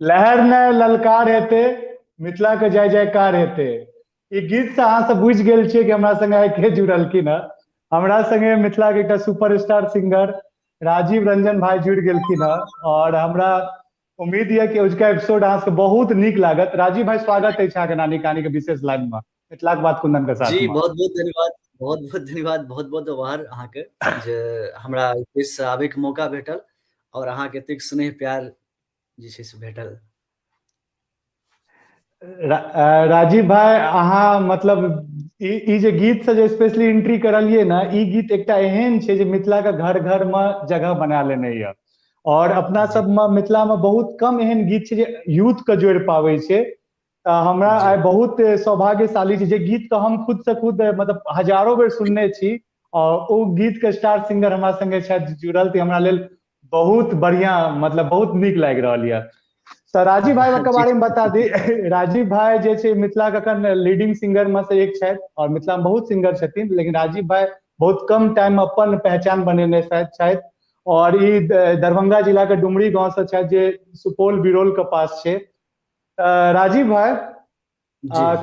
लहर ने ललकार हेतै, मिथिला के जय जयकार हेतै। ई गीत से अहाँ सब बुझि गेल छियै कि हमरा संगे आइ के जुड़लखिन हँ। हमरा संगे मिथिला के एकटा सुपरस्टार सिंगर राजीव रंजन भाई जुड़ि गेलखिन हँ और हमरा उम्मीद यऽ कि अजुका एपिसोड अहाँ सबके बहुत नीक लागत। राजीव भाई, स्वागत अछि अहाँके नानी कहानी के विशेष लाइव में मिथिला के बात कुंदन के साथ जी में। बहुत बहुत धन्यवाद, बहुत बहुत धन्यवाद, बहुत बहुत आभार अहाँके जे हमरा एहि आबैके मौका भेटल और अहाँके एतेक स्नेह प्यार जे छै से भेटल। राजीव भाई, अहाँ मतलब ई जे गीत से जे स्पेशली एंट्री करलिए ना, ई गीत एकटा एहन छै जे मिथिला के घर घर में जगह बना लेने यऽ और अपना सब में मिथिला में बहुत कम एहन गीत छै जे यूथ के जोड़ि पाबै छै। तऽ हमरा आइ बहुत सौभाग्यशाली छै जे गीत के हम खुद से खुद मतलब हजारों बेर सुनने छी और ओ गीत के स्टार सिंगर हमरा संगे छथि जुड़ल, तऽ हमरा लेल बहुत बढ़िया, मतलब बहुत नीक लागि रहल यऽ। तऽ राजीव भाई के बारे में बता दी। राजीव भाई जे छै मिथिला के अखन लीडिंग सिंगर में से एक छथि और मिथिला में बहुत सिंगर छथिन, लेकिन राजीव भाई बहुत कम टाइम में अपन पहचान बनेने छथि और ई दरभंगा जिला के डुमरी गांव से छथि जे सुपौल बिरौल के पास छै। राजीव भाई,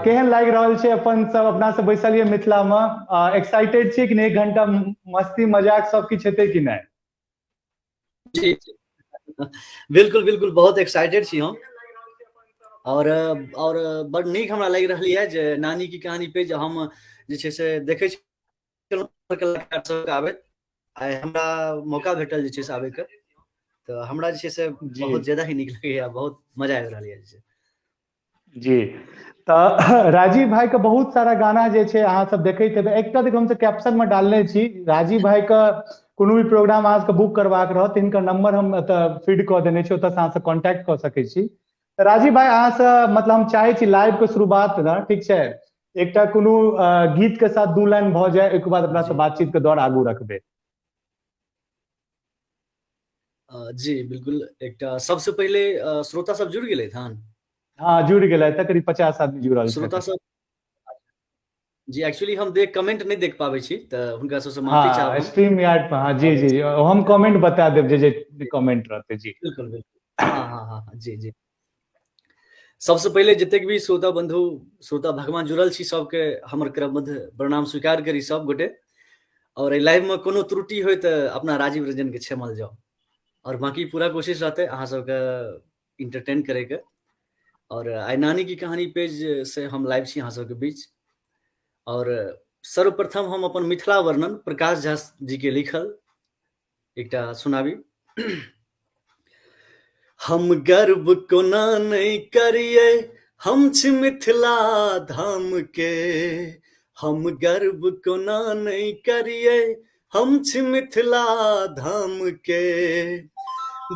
केहन लागि रहल छै अपन सब अपना सब बैसल ये मिथिला में? एक्साइटेड छियै कि नहि? एक घंटा मस्ती मजाक सब किछु हेतै कि नहि? जी बिल्कुल बिल्कुल, बहुत एक्साइटेड छी हम और बड़ नीक हमरा लागि रहल यऽ जे नानी की कहानी पे जे हम जे छै से देखै छलहुँ कलाकार सबके आबैत, आइ हमरा मौका भेटल जे छै से आबैके, तऽ हमरा जे छै से बहुत ज्यादा ही नीक लगैया, बहुत मजा आबि रहल यऽ जे छै। जी, तऽ राजीव भाई के बहुत सारा गाना जे छै अहाँ सब देखैत हेबै। एकटा देखियौ हमसब कैप्शन में डालने छी, राजीव भाई के कोनो भी प्रोग्राम अहाँ सबके बुक करबाक रहत हिनकर नंबर हम एतऽ फीड कऽ देने छी, ओतऽ से अहाँ सब कॉन्टैक्ट कऽ सकै छी। तऽ राजीव भाई, अहाँ से मतलब हम चाहै छी लाइव के शुरुआत ने, ठीक छै, एकटा कोनो गीत के साथ दू लाइन भऽ जाय, ओहिके बाद अपना सब बातचीत के दौर आगू रखबै। जी बिल्कुल, एकटा सबसे पहिले श्रोता सब जुड़ गेलै हन? हाँ जुड़ गेलै, करीब 50 आदमी जुड़ल श्रोता सब जी। एक्चुअली हम देख कमेंट नहि देख पाबै छी तऽ हुनका सबसे माफी चाहब। स्ट्रीम यार्ड पर, हाँ जी जी, हम कमेंट बता देब जे जे कमेंट रहते। जी बिल्कुल बिल्कुल, हाँ हाँ हाँ जी जी। सबसे पहिले जतेक भी श्रोता बंधु श्रोता भगवान जुड़ल छी सबके हमर क्रमबद्ध प्रणाम स्वीकार करी सब गोटे। और एहि लाइव में कोनो त्रुटि होय तऽ अपना राजीव रंजन के क्षमल जाओ और बाकी पूरा कोशिश रहते अहाँ सबके इंटरटेन करे के। और आइ नानी की कहानी पेज से हम लाइव छी अहाँ सबके बीच। और सर्वप्रथम हम अपन मिथिला वर्णन प्रकाश झा जी के लिखल एकटा सुनाबी। हम गर्व कोना नहीं करिए हम छी मिथिला धाम के, हम गर्व कोना नहीं करिए हम छी मिथिला धाम के।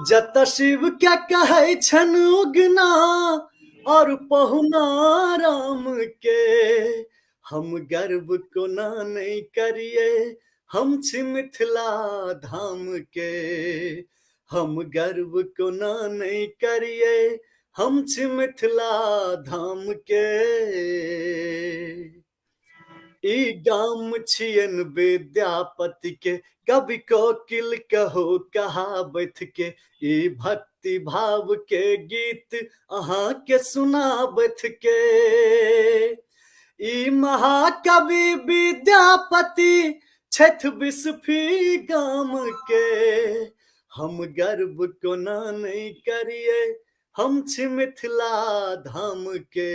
जत शिव के कहै छन उगना और पहुना राम के, हम गर्व कोना नहीं करिए हम छी मिथिला धाम के, हम गर्व कोना नहीं करिए हम छी मिथिला धाम के। ई गाम छियन विद्यापति के कवि कोकिल कहो कहाबथ के, ई भक्ति भाव के गीत अहाँ के सुनाबथ के। ई महाकवि विद्यापति छथि बिस्फी गाम के, हम गर्व कोना नहीं करिए हम छी मिथिला धाम के,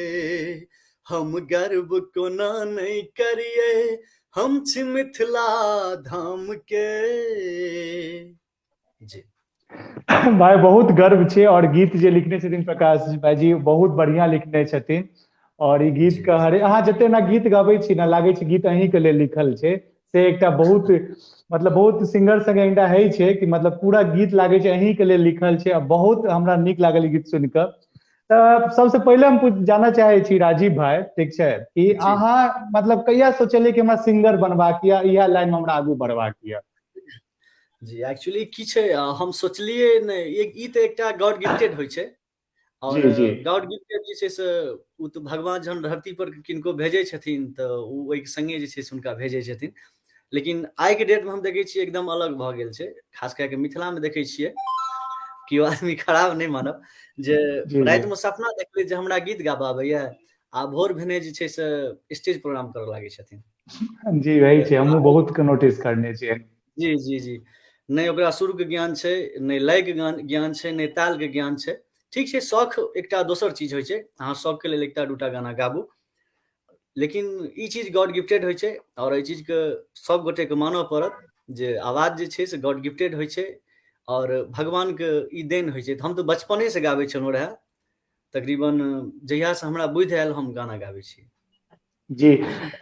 हम गर्व कोना नहीं करिए हम छी मिथिला धाम के। जी भाई, बहुत गर्व छै और गीत जे लिखने छथिन प्रकाश भाईजी बहुत बढ़िया लिखने छथिन। और ई गीत के हरे अहाँ जते ना गीत गबै छी ना, लागै छै गीत अहीं के लेल लिखल छै। से एकटा बहुत मतलब बहुत सिंगर संगे एकटा होइ छै कि मतलब पूरा गीत लागै छै अहीं के लेल लिखल छै। आ बहुत हमरा नीक लागल ई गीत सुनि कऽ। तऽ सबसे पहिले हम जानऽ चाहै छी राजीव भाई, ठीक छै, कि अहाँ मतलब कहिया सोचलियै कि हमरा सिंगर बनबाक यऽ, इएह लाइन मे हमरा आगू बढ़बाक यऽ? जी, एक्चुअली की छै, हम सोचलियै नहि, ई तऽ एकटा गॉड गिफ्टेड होइ छै। और गॉड गिफ्टेड जे छै से ओ तऽ भगवान जहन धरती पर किनको भेजै छथिन तऽ ओ ओहिके संगे जे छै से हुनका भेजै छथिन। लेकिन आइ के डेट मे हम देखै छियै एकदम अलग भऽ गेल छै। खास कए कऽ मिथिला मे देखै छियै, केओ आदमी खराब नहि मानब, जे राति मे सपना देखलै जे हमरा गीत गाबऽ आबैया, आ भोर भेने जे छै से स्टेज प्रोग्राम करऽ लागै छथिन। जी, वही छै, हमहूँ बहुत के नोटिस करने छियै। जी जी जी, नहि ओकरा सुरके ज्ञान छै, नहि लयके ज्ञान छै, नहि तालके ज्ञान छै। ठीक छै, शौख एकटा दोसर चीज होइ छै, अहाँ शौखके लेल एकटा दूटा गाना गाबू, लेकिन ई चीज गॉड गिफ्टेड होइ छै। और एहि चीजके सब गोटेके मानऽ पड़त जे आवाज जे छै से गॉड गिफ्टेड होइ छै और भगवानके ई देन होइ छै। हम तऽ बचपनेसँ गाबै छलहुँ रहए, तकरीबन जहियासँ हमरा बुद्धि आयल हम गाना गाबै छी। जी,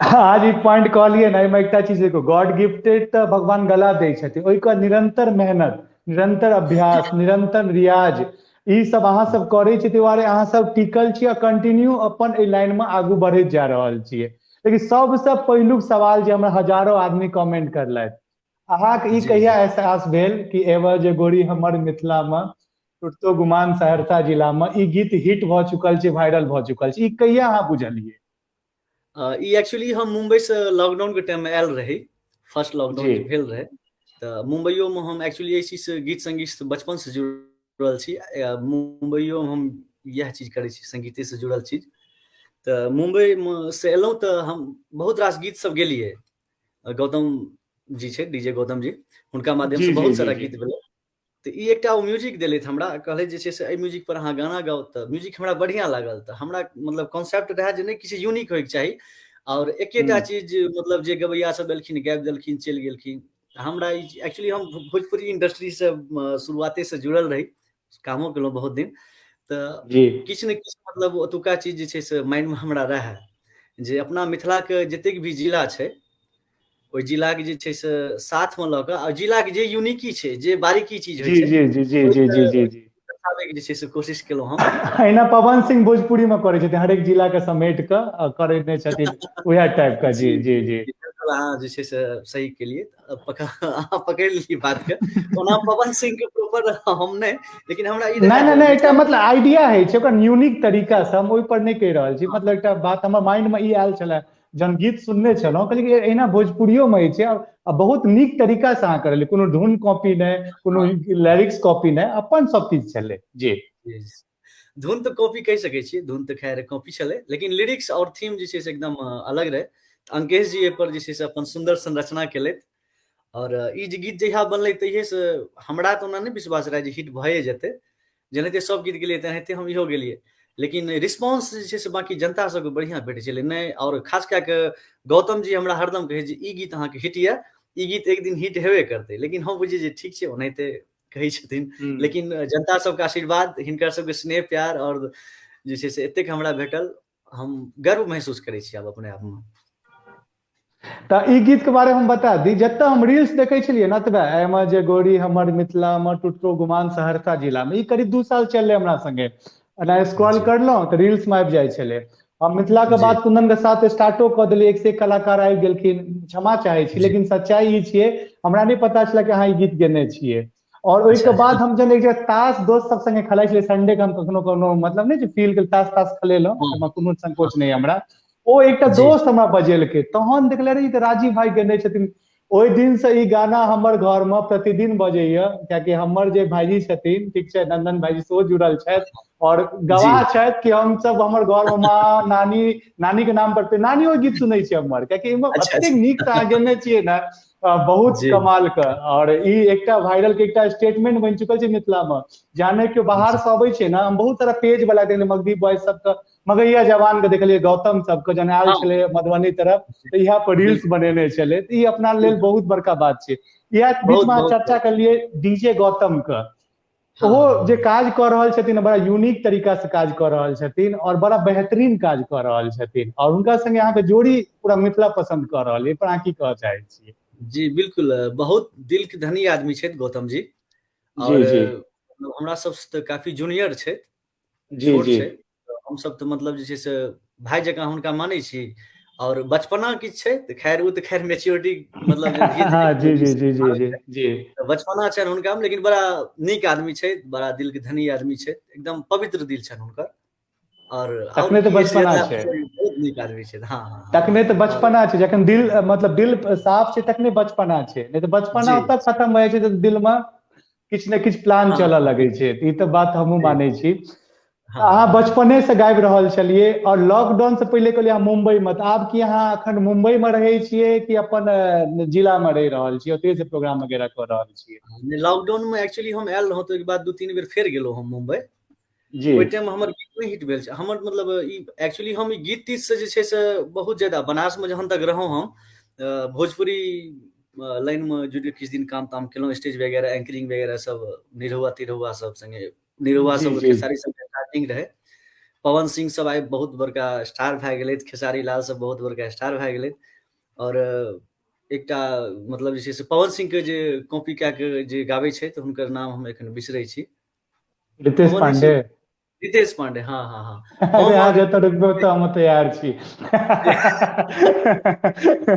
आज ई पॉइंट कहलियै ने, एहिमे एकटा चीज देखो, गॉड गिफ्टेड तऽ भगवान गला दै छथिन, ओहिके निरंतर मेहनत, निरंतर अभ्यास, निरंतर रियाज, ई सब अहाँ सब करै छी, ताहि दुआरे अहाँ सब टिकल छी आ कंटिन्यू अपन एहि लाइन मे आगू बढ़ैत जा रहल छियै। लेकिन सबसँ पहिलुक सवाल जे हमरा हजारो आदमी कमेंट करलथि, अहाँके ई कहिया एहसास भेल कि एबे जे गोरी हमर मिथिला मे टुटतो गुमान सहरसा जिला मे ई गीत हिट भऽ चुकल छै, वायरल भऽ चुकल छै, ई कहिया अहाँ बुझलियै? ई एक्चुअली हम मुंबई से लॉकडाउन के टाइम में आयल रही, फर्स्ट लॉकडाउन जे भेल रहे, तऽ मुंबइयो में हम एक्चुअली एहि चीज से गीत संगीत से बचपन से जुड़ल छी। मुंबइयो में हम इएह चीज करै छी, संगीते से जुड़ल चीज। तऽ मुंबई में से एलहुँ तऽ हम बहुत रास गीत सब गेलियै। गौतम जी छै, डीजे गौतम जी, हुनका माध्यम से बहुत सारा गीत भेलै। तऽ ई एकटा ओ म्यूजिक देलथि हमरा, कहलथि जे छै से एहि म्यूजिक पर अहाँ गाना गाउ। तऽ म्यूजिक हमरा बढ़िआँ लागल, तऽ हमरा मतलब कॉन्सेप्ट रहए जे नहि किछु यूनिक होइके चाही और एकेटा चीज, मतलब जे गवैया सब एलखिन गाबि देलखिन चलि गेलखिन। हमरा ई एक्चुअली हम भोजपुरी इंडस्ट्रीसँ शुरुआतेसँ जुड़ल रही, कामो केलहुँ बहुत दिन, तऽ किछु ने किछु मतलब ओतुका चीज जे छै से माइंडमे हमरा रहए जे अपना मिथिलाके जतेक भी जिला छै ओहि जिलाके जे छै से साथमे लऽ कऽ आ जिलाके जे यूनिकी छै, जे बारीकी चीज होइ छै, जी जी जी जी जी जी जी देखाबैके जे छै से कोशिश केलहुँ हम। एहिना पवन सिंह भोजपुरी मे करै छथिन, हरेक जिला के समेट कऽ करेने छथिन उएह टाइप के। जी जी जी, अहाँ जे छै से सही केलियै, अहाँ पकड़ि लेलियै बात के। ओना पवन सिंह के प्रॉपर हम नहि, लेकिन हमरा ई नहि नहि नहि, एकटा मतलब आइडिया होइ छै ओकर यूनिक तरीका से, हम ओहि पर नहि कहि रहल छी। मतलब एकटा बात हमर माइंड मे ई आयल छलै जहन गीत सुनने छलहुँ, कहलियै एहिना भोजपुरियो मे होइ छै आ बहुत नीक तरीका से अहाँ करलियै, कोनो धुन कॉपी नहि, कोनो लिरिक्स कॉपी नहि, अपन सब किछु छलै। जी, धुन तऽ कॉपी कहि सकै छियै, धुन तऽ खैर कॉपी छलै, लेकिन लिरिक्स और थीम जे छै से एकदम अलग रहै। अंकेश जी एहि पर जे छै से अपन सुन्दर संरचना केलथि और ई जे गीत जहिया बनलै तहिये से हमरा तऽ ओना नहि विश्वास रहै जे हिट भए जेतै, जेनाहिते सब गीत गेलियै तेनाहिते हम इहो गेलियै, लेकिन रिस्पॉन्स जे छै से बाँकी जनता सबके बढ़िआँ भेटै छलै नहि। आओर खास कए कऽ गौतम जी हमरा हरदम कहै जे ई गीत अहाँके हिट यऽ, ई गीत एक दिन हिट हेबे करतै, लेकिन हम बुझियै जे ठीक छै ओनाहिते कहै छथिन, लेकिन जनता सबके आशीर्वाद, हिनकर सबके स्नेह प्यार आओर जे छै से एतेक हमरा भेटल, हम गर्व महसूस करै छी आब अपने आपमे। तऽ ई गीत के बारे हम बता दी, जतऽ हम रील्स देखै छलियै ने तबे एहिमे जे गोरी हमर मिथिला मे टुटलो गुमान सहरसा जिला मे, ई करीब 2 साल चललै हमरा संगे। एना स्क्रॉल करलहुँ तऽ रील्स मे आबि जाइ छलै। हम मिथिला के बात कुंदन के साथ स्टार्टो कऽ देलियै, एक से एक कलाकार आबि गेलखिन। क्षमा चाहै छी, लेकिन सच्चाई ई छियै, हमरा नहि पता छलै कि अहाँ ई गीत गेने छियै। और ओहिके बाद हम जहन एक जगह ताश दोस्त सब संगे खेलाइ छलियै संडे के, हम कखनो कखनो मतलब नहि फील के ताश ताश खेलेलहुँ, ओहिमे कोनो संकोच नहि हमरा। ओ एकटा दोस्त हमरा बजेलकै, तहन देखले रही तऽ राजीव भाई गेने छथिन। ओहि दिन से ई गाना हमर घर में प्रतिदिन बजैया, कियाकि हमर जे भाईजी छथिन, ठीक छै, नंदन भाईजी सेहो जुड़ल छथि और गवाह छथि कि हम सब हमर घर में माँ नानी, नानी के नाम पर नानी ओ गीत सुनै छै हमर, कियाकि एहिमे एतेक नीक से अहाँ गेने छियै ने, बहुत कमाल के। और ई एकटा वायरल के एकटा स्टेटमेंट बनि चुकल छै मिथिला में, जाने के बाहर से अबै छै ने, हम बहुत सारा पेज वाला देखलियै, मगधी बॉय सबके, मगैया जवान के देखलियै, गौतम सबके जहन आयल छलै मधुबनी तरफ तऽ इएह पर रील्स बनेने छलै। तऽ ई अपना लेल बहुत बड़का बात छै। इएह बीच में चर्चा करलियै डीजे गौतम के, ओहो जे काज कऽ रहल छथिन, बड़ा यूनिक तरीका से काज कऽ रहल छथिन और बड़ा बेहतरीन काज कऽ रहल छथिन, और हुनका संगे अहाँके जोड़ी पूरा मिथिला पसंद कऽ रहल है, पर अहाँ की कहऽ चाहै छियै? जी बिल्कुल, बहुत दिल के धनी आदमी छथि गौतम जी, और हमरा सबसँ तऽ काफी जूनियर छथि, छोट छै, हमसब तऽ मतलब जे छै से भाय जकाँ हुनका मानै छी, और बचपना किछु छै तऽ खैर ओ तऽ खैर मेच्योरिटी मतलब जी जी जी जी जी जी बचपना छनि हुनका, लेकिन बड़ा नीक आदमी छै, बड़ा दिल के धनी आदमी छै, एकदम पवित्र दिल छनि हुनकर। और तखने तऽ बचपना छै, बहुत नीक आदमी छै। हाँ, हाँ, तखने तऽ बचपना छै, जखन दिल मतलब दिल साफ छै तखने बचपना छै, नहि तऽ बचपना ओतऽ खतम भऽ जाइ छै तऽ दिल मे किछु ने किछु प्लान चलऽ लगै छै। ई तऽ बात हमहूँ मानै छी। अहाँ बचपने से गाबि रहल छलियै और लॉकडाउन से पहिले कहलियै अहाँ मुंबई मे, तऽ आब की अहाँ अखन मुंबई मे रहै छियै कि अपन जिला मे रहि रहल छियै, ओतहि से प्रोग्राम वगैरह कऽ रहल छियै? लॉकडाउन मे एक्चुअली हम आयल रहौं तऽ ओहिके बाद 2-3 बेर फेर गेलहुँ हम मुंबई। ओहि टाइम मे हमर गीत नहि हिट भेल छै हमर, मतलब ई एक्चुअली हम ई गीत तीत से जे छै से बहुत ज्यादा बनारस मे जहन तक रहौं हम, भोजपुरी लाइन मे जुड़ि किछु दिन काम ताम केलहुँ, स्टेज वगैरह एंकरिंग वगैरह सब निरहुआ तिरहुआ सब संगे, निरहुआ सब खेसारी सब स्टार्टिंग रहे, पवन सिंह सब आइ बहुत बड़का स्टार भए गेलै, खेसारी लाल सब बहुत बड़का स्टार भए गेलै, और एकटा मतलब जे छै से पवन सिंह के जे कॉपी कए के जे गाबै छै तऽ हुनकर नाम हम एखन बिसरै छी, रितेश पांडे। रितेश पांडे, हाँ हाँ हाँ। अरे अहाँ जतऽ रुकबै ओतऽ हम तैयार छी।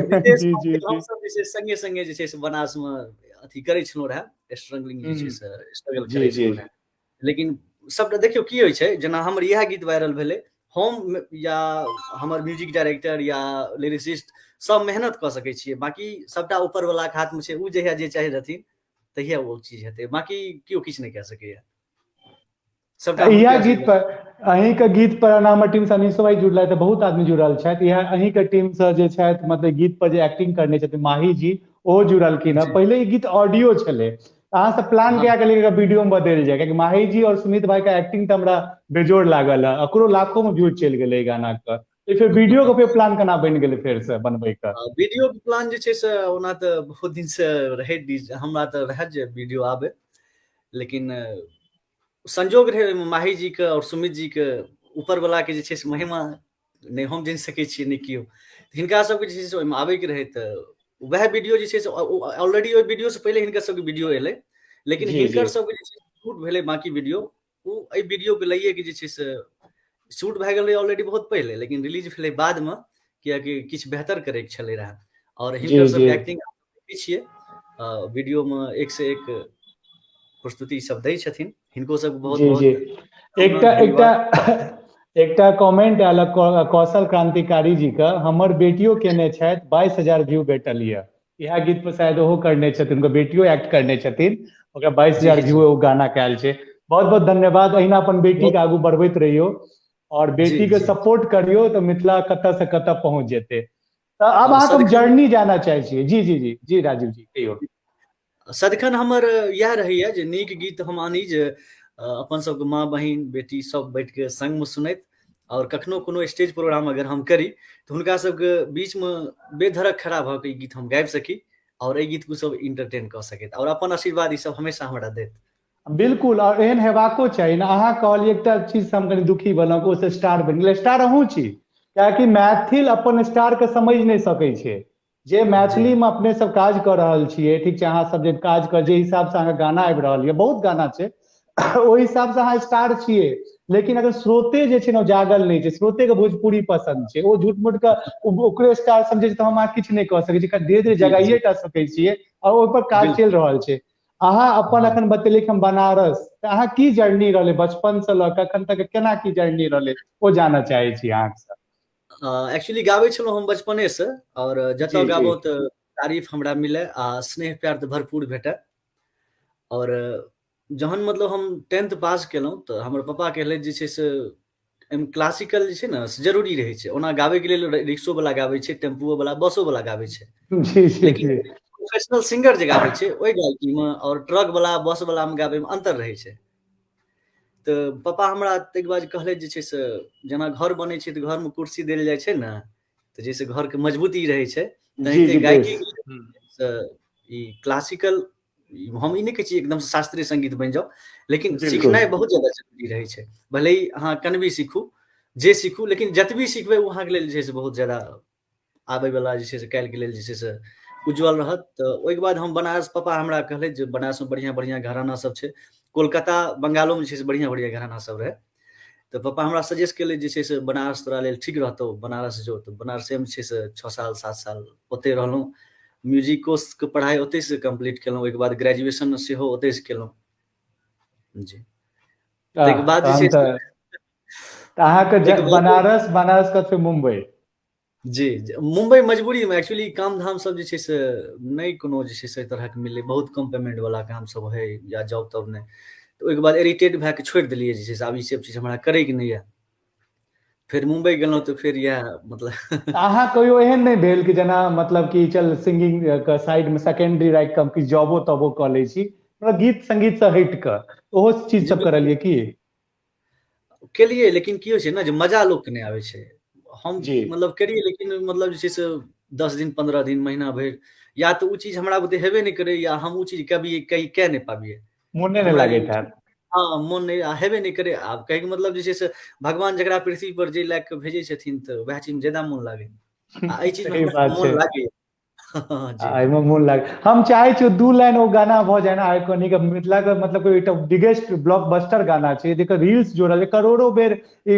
रितेश हमसब जे छै संगे संगे जे छै से बनारस मे अथी करै छलहुँ रहए, स्ट्रगलिंग जे छै से स्ट्रगल करै छलहुँ रहए। लेकिन सबटा देखियौ की होइ छै, जेना हमर इएह गीत वायरल भेलै, हम या हमर म्यूजिक डायरेक्टर या लिरिसिस्ट सब मेहनत कऽ सकै छियै, बाकी सबटा ऊपर वाला के हाथ मे छै, ओ जहिया जे चाहै रहथिन तहिया ओ चीज हेतै, बाकी केओ किछु नहि कऽ सकैया। सबटा इएह गीत पर, अहीं के गीत पर हमर टीम से अनीसो भाई जुड़ल तऽ बहुत आदमी जुड़ल छथि। इएह अहीं के टीम से जे छथि, मतलब गीत पर जे एक्टिंग करने छथिन माही जी, ओहो जुड़लखिन हँ। पहिले ई गीत ऑडियो छलै, अहाँ सब प्लान कए के वीडियो में बदलि जाय, कियाकि माही जी और सुमित भाई के एक्टिंग तऽ हमरा बेजोड़ लागल है, ओकरो लाखों में व्यूज चलि गेलै गाना के। फेर वीडियो के फेर प्लान केना बनि गेलै फेर से बनबै के? वीडियो के प्लान जे छै से ओना तऽ बहुत दिन से रहै, हमरा तऽ रहै जे वीडियो आबै, लेकिन संजोग रहै ओहिमे माही जी के और सुमित जी के, ऊपर वाला के जे छै से महिमा नहि हम जानि सकै छियै नहि केओ, हिनका सबके जे छै से ओहिमे आबैके रहै, तऽ वएह वीडियो जे छै से ऑलरेडी ओहि वीडियो से पहिले हिनकर सबके वीडियो एलै, लेकिन हिनकर सबके जे छै शूट भेलै बाकी वीडियो, ओ एहि वीडियो के लैए के जे छै से शूट भए गेलै ऑलरेडी बहुत पहिले, लेकिन रिलीज भेलै बादमे, कियाकि किछु बेहतर करैके छलै रहए। और हिनकर सबके एक्टिंग देखै छियै वीडियो मे एक से एक प्रस्तुति सब दै छथिन, हिनको सब बहुत बहुत एकटा एकटा एकटा कमेंट आयल कौशल क्रांतिकारी जी के, हमर बेटियो केने छथि, 22,000 व्यू भेटल यऽ इएह गीत पर, शायद ओहो करने छथिन, हुनकर बेटियो एक्ट करने छथिन, ओकरा 22,000 व्यू ओ गाना के आयल छै। बहुत बहुत धन्यवाद, अहिना अपन बेटी के आगू बढ़बैत रहियौ और बेटी के सपोर्ट करियौ तऽ मिथिला कतऽ से कतऽ पहुँच जेतै। तऽ आब अहाँके हम जर्नी जानऽ चाहै छियै। जी जी जी जी राजीव जी कहियौ। सदिखन हमर इएह रहैया जे नीक गीत हम आनी, जे अपन सबके माँ बहिन बेटी सब बैठ के संगमे सुनैत, और कखनो कोनो स्टेज प्रोग्राम अगर हम करी तऽ हुनका सबके बीचमे बेधड़क खड़ा भऽ के ई गीत हम गाबि सकी और एहि गीत को सब इंटरटेन कऽ सकैत और अपन आशीर्वाद ई सब हमेशा हमरा देत। बिल्कुल, और एहन हेबाको चाही ने। अहाँ कहलियै एकटा चीज से हम कनि दुखी भेलहुँ, ओ से स्टार बनि गेलै। स्टार अहूँ छी, कियाकि मैथिल अपन स्टार के समझ नहि सकै छै। जे मैथिली मे अपने सब काज कऽ रहल छियै, ठीक छै, अहाँ सब जे काज कऽ जे हिसाब से अहाँके गाना आबि रहल यऽ, बहुत गाना छै, ओहि हिसाब से अहाँ स्टार छियै। लेकिन अगर स्रोते जे छै ने जागल नहि छै, स्रोते के भोजपुरी पसन्द छै, ओ झूठ मूठ के ओकरे स्टार समझै छै, तऽ हम अहाँ किछु नहि कऽ सकै छी, धीरे धीरे जगाइए टा सकै छियै और ओहि पर काज चलि रहल छै। अहाँ अपन अखन बतेलियै हम बनारस, तऽ अहाँ की जर्नी रहलै बचपन से लऽ कऽ अखन तक, केना की जर्नी रहलै ओ जानऽ चाहै छी अहाँ से। एक्चुअली गाबै छलहुँ हम बचपनेसँ, और जतऽ गाबो तऽ तारीफ हमरा मिले आ स्नेह प्यार तऽ भरपूर भेटै। और जहन मतलब हम 10th पास केलहुँ तऽ हमर पापा कहलथि जे छै से एहिमे क्लासिकल जे छै ने से जरूरी रहै छै, ओना गाबैके लेल रिक्शोवला गाबै छै, टेम्पूओवला, बसोवला गाबै छै, लेकिन प्रोफेशनल सिंगर जे गाबै छै ओहि गायकीमे और ट्रकवला बसवलामे गाबैमे अन्तर रहै छै। तऽ पापा हमरा ताहिके बाद कहलथि जे छै से जेना घर बनै छै तऽ घरमे कुर्सी देल जाइ छै ने, तऽ जाहिसँ घरके मजबूती रहै छै, तेनाहिते गायकी से ई क्लासिकल हम ई नहि कहै छी एकदम शास्त्रीय संगीत बनि जाउ, लेकिन सीखनाइ बहुत ज्यादा जरूरी रहै छै। भले ही अहाँ कनबी सीखू, जे सीखू, लेकिन जतबी सिखबै ओ अहाँके लेल जे छै से बहुत ज्यादा आबैवला जे छै से काल्हिके लेल जे छै से उज्जवल रहत। तऽ ओहिके बाद हम बनारस, पापा हमरा कहलथि जे बनारसमे बढ़िआँ बढ़िआँ घराना सब छै, कोलकाता बंगालोमे जे छै से बढ़िआँ बढ़िआँ घराना सब रहै। तऽ पापा हमरा सजेस्ट केलथि जे छै से बनारस तोरा लेल ठीक रहतौ, बनारस जो। तऽ बनारसेमे जे छै से 6 साल 7 साल ओतहि रहलहुँ, म्यूजिकोके पढ़ाइ ओतहिसँ कम्प्लीट केलहुँ, ओहिके बाद ग्रेजुएशन सेहो ओतहिसँ केलहुँ जी। ताहिके बाद जे छै अहाँके बनारस, बनारस के फेर मुम्बई। जी, मुम्बई मजबूरीमे एक्चुअली काम धाम सब जे छै से नहि कोनो जे छै से एहि तरहक मिललै, बहुत कम पेमेंट वाला काम सब होइ या जॉब तॉब नहि। तऽ ओहिके बाद इरिटेट भए कऽ छोड़ि देलियै जे छै से आब ई सब चीज हमरा करैके नहि यऽ। फेर मुम्बई गेलहुँ तऽ फेर इएह मतलब। अहाँ कहियो एहन नहि भेल कि जेना मतलब कि चल सिंगिंग के साइड मे सेकेंडरी राखि कऽ हम किछु जॉबो तॉबो कऽ लै छी, मतलब गीत संगीत से हटि कऽ ओहो चीज सब करलियै की? केलियै, लेकिन की होइ छै ने जे मजा लोकके नहि आबै छै। हम मतलब करियै, लेकिन मतलब जे छै से 10 दिन 15 दिन महीना भरि या तऽ ओ चीज हमरा बुते हेबे नहि करै, या हम ओ चीज कभी कहीं कए नहि पाबियै, मोने नहि लागैत हैत। हँ, मोन नहि हेबे नहि करै। आब कहैके मतलब जे छै से भगवान जकरा पृथ्वी पर जे लए कऽ भेजै छथिन तऽ वएह चीजमे ज्यादा मोन लागै, आ एहि चीजमे मोन लागैए। एहिमे मोन लागे। हम चाहे छी 2 लाइन ओ गाना भऽ जाय ने आइकॉनिक मिथिला के, मतलब एकटा बिगेस्ट ब्लॉकबस्टर गाना छै जेकर रील्स जोड़ल छै, करोड़ों बेर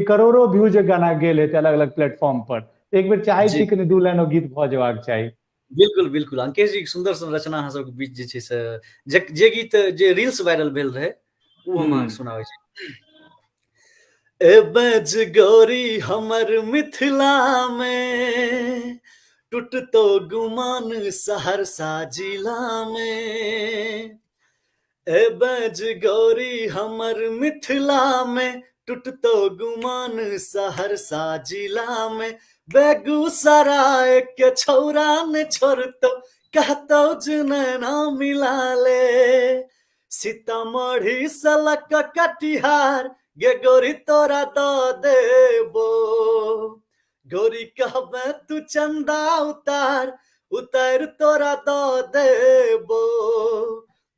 करोड़ों व्यूज गाना गेल हेतै अलग अलग प्लेटफॉर्म पर। एक बेर चाहे छी कनि 2 लाइन ओ गीत भऽ जेबाक चाही। बिल्कुल बिल्कुल, अंकेश जी सुंदर सन रचना अहाँ सबके बीच जे छै से जे गीत जे रील्स वायरल भेल रहै ओ हम अहाँके सुनाबै छी। ए बज गौरी हमर मिथिला में, टूटतो गुमान सहरसा जिला में। ए बज गौरी हमर मिथिला में, टूटतो गुमान सहरसा जिला में। बेगूसराय के छौरा ने छोड़तो, कहतो जे नैना मिला ले। सीतामढ़ी सलक कटिहार गे गोरी तोरा द देबो, गोरी कहबे तू चंदा उतार, उतार तोरा द देबो।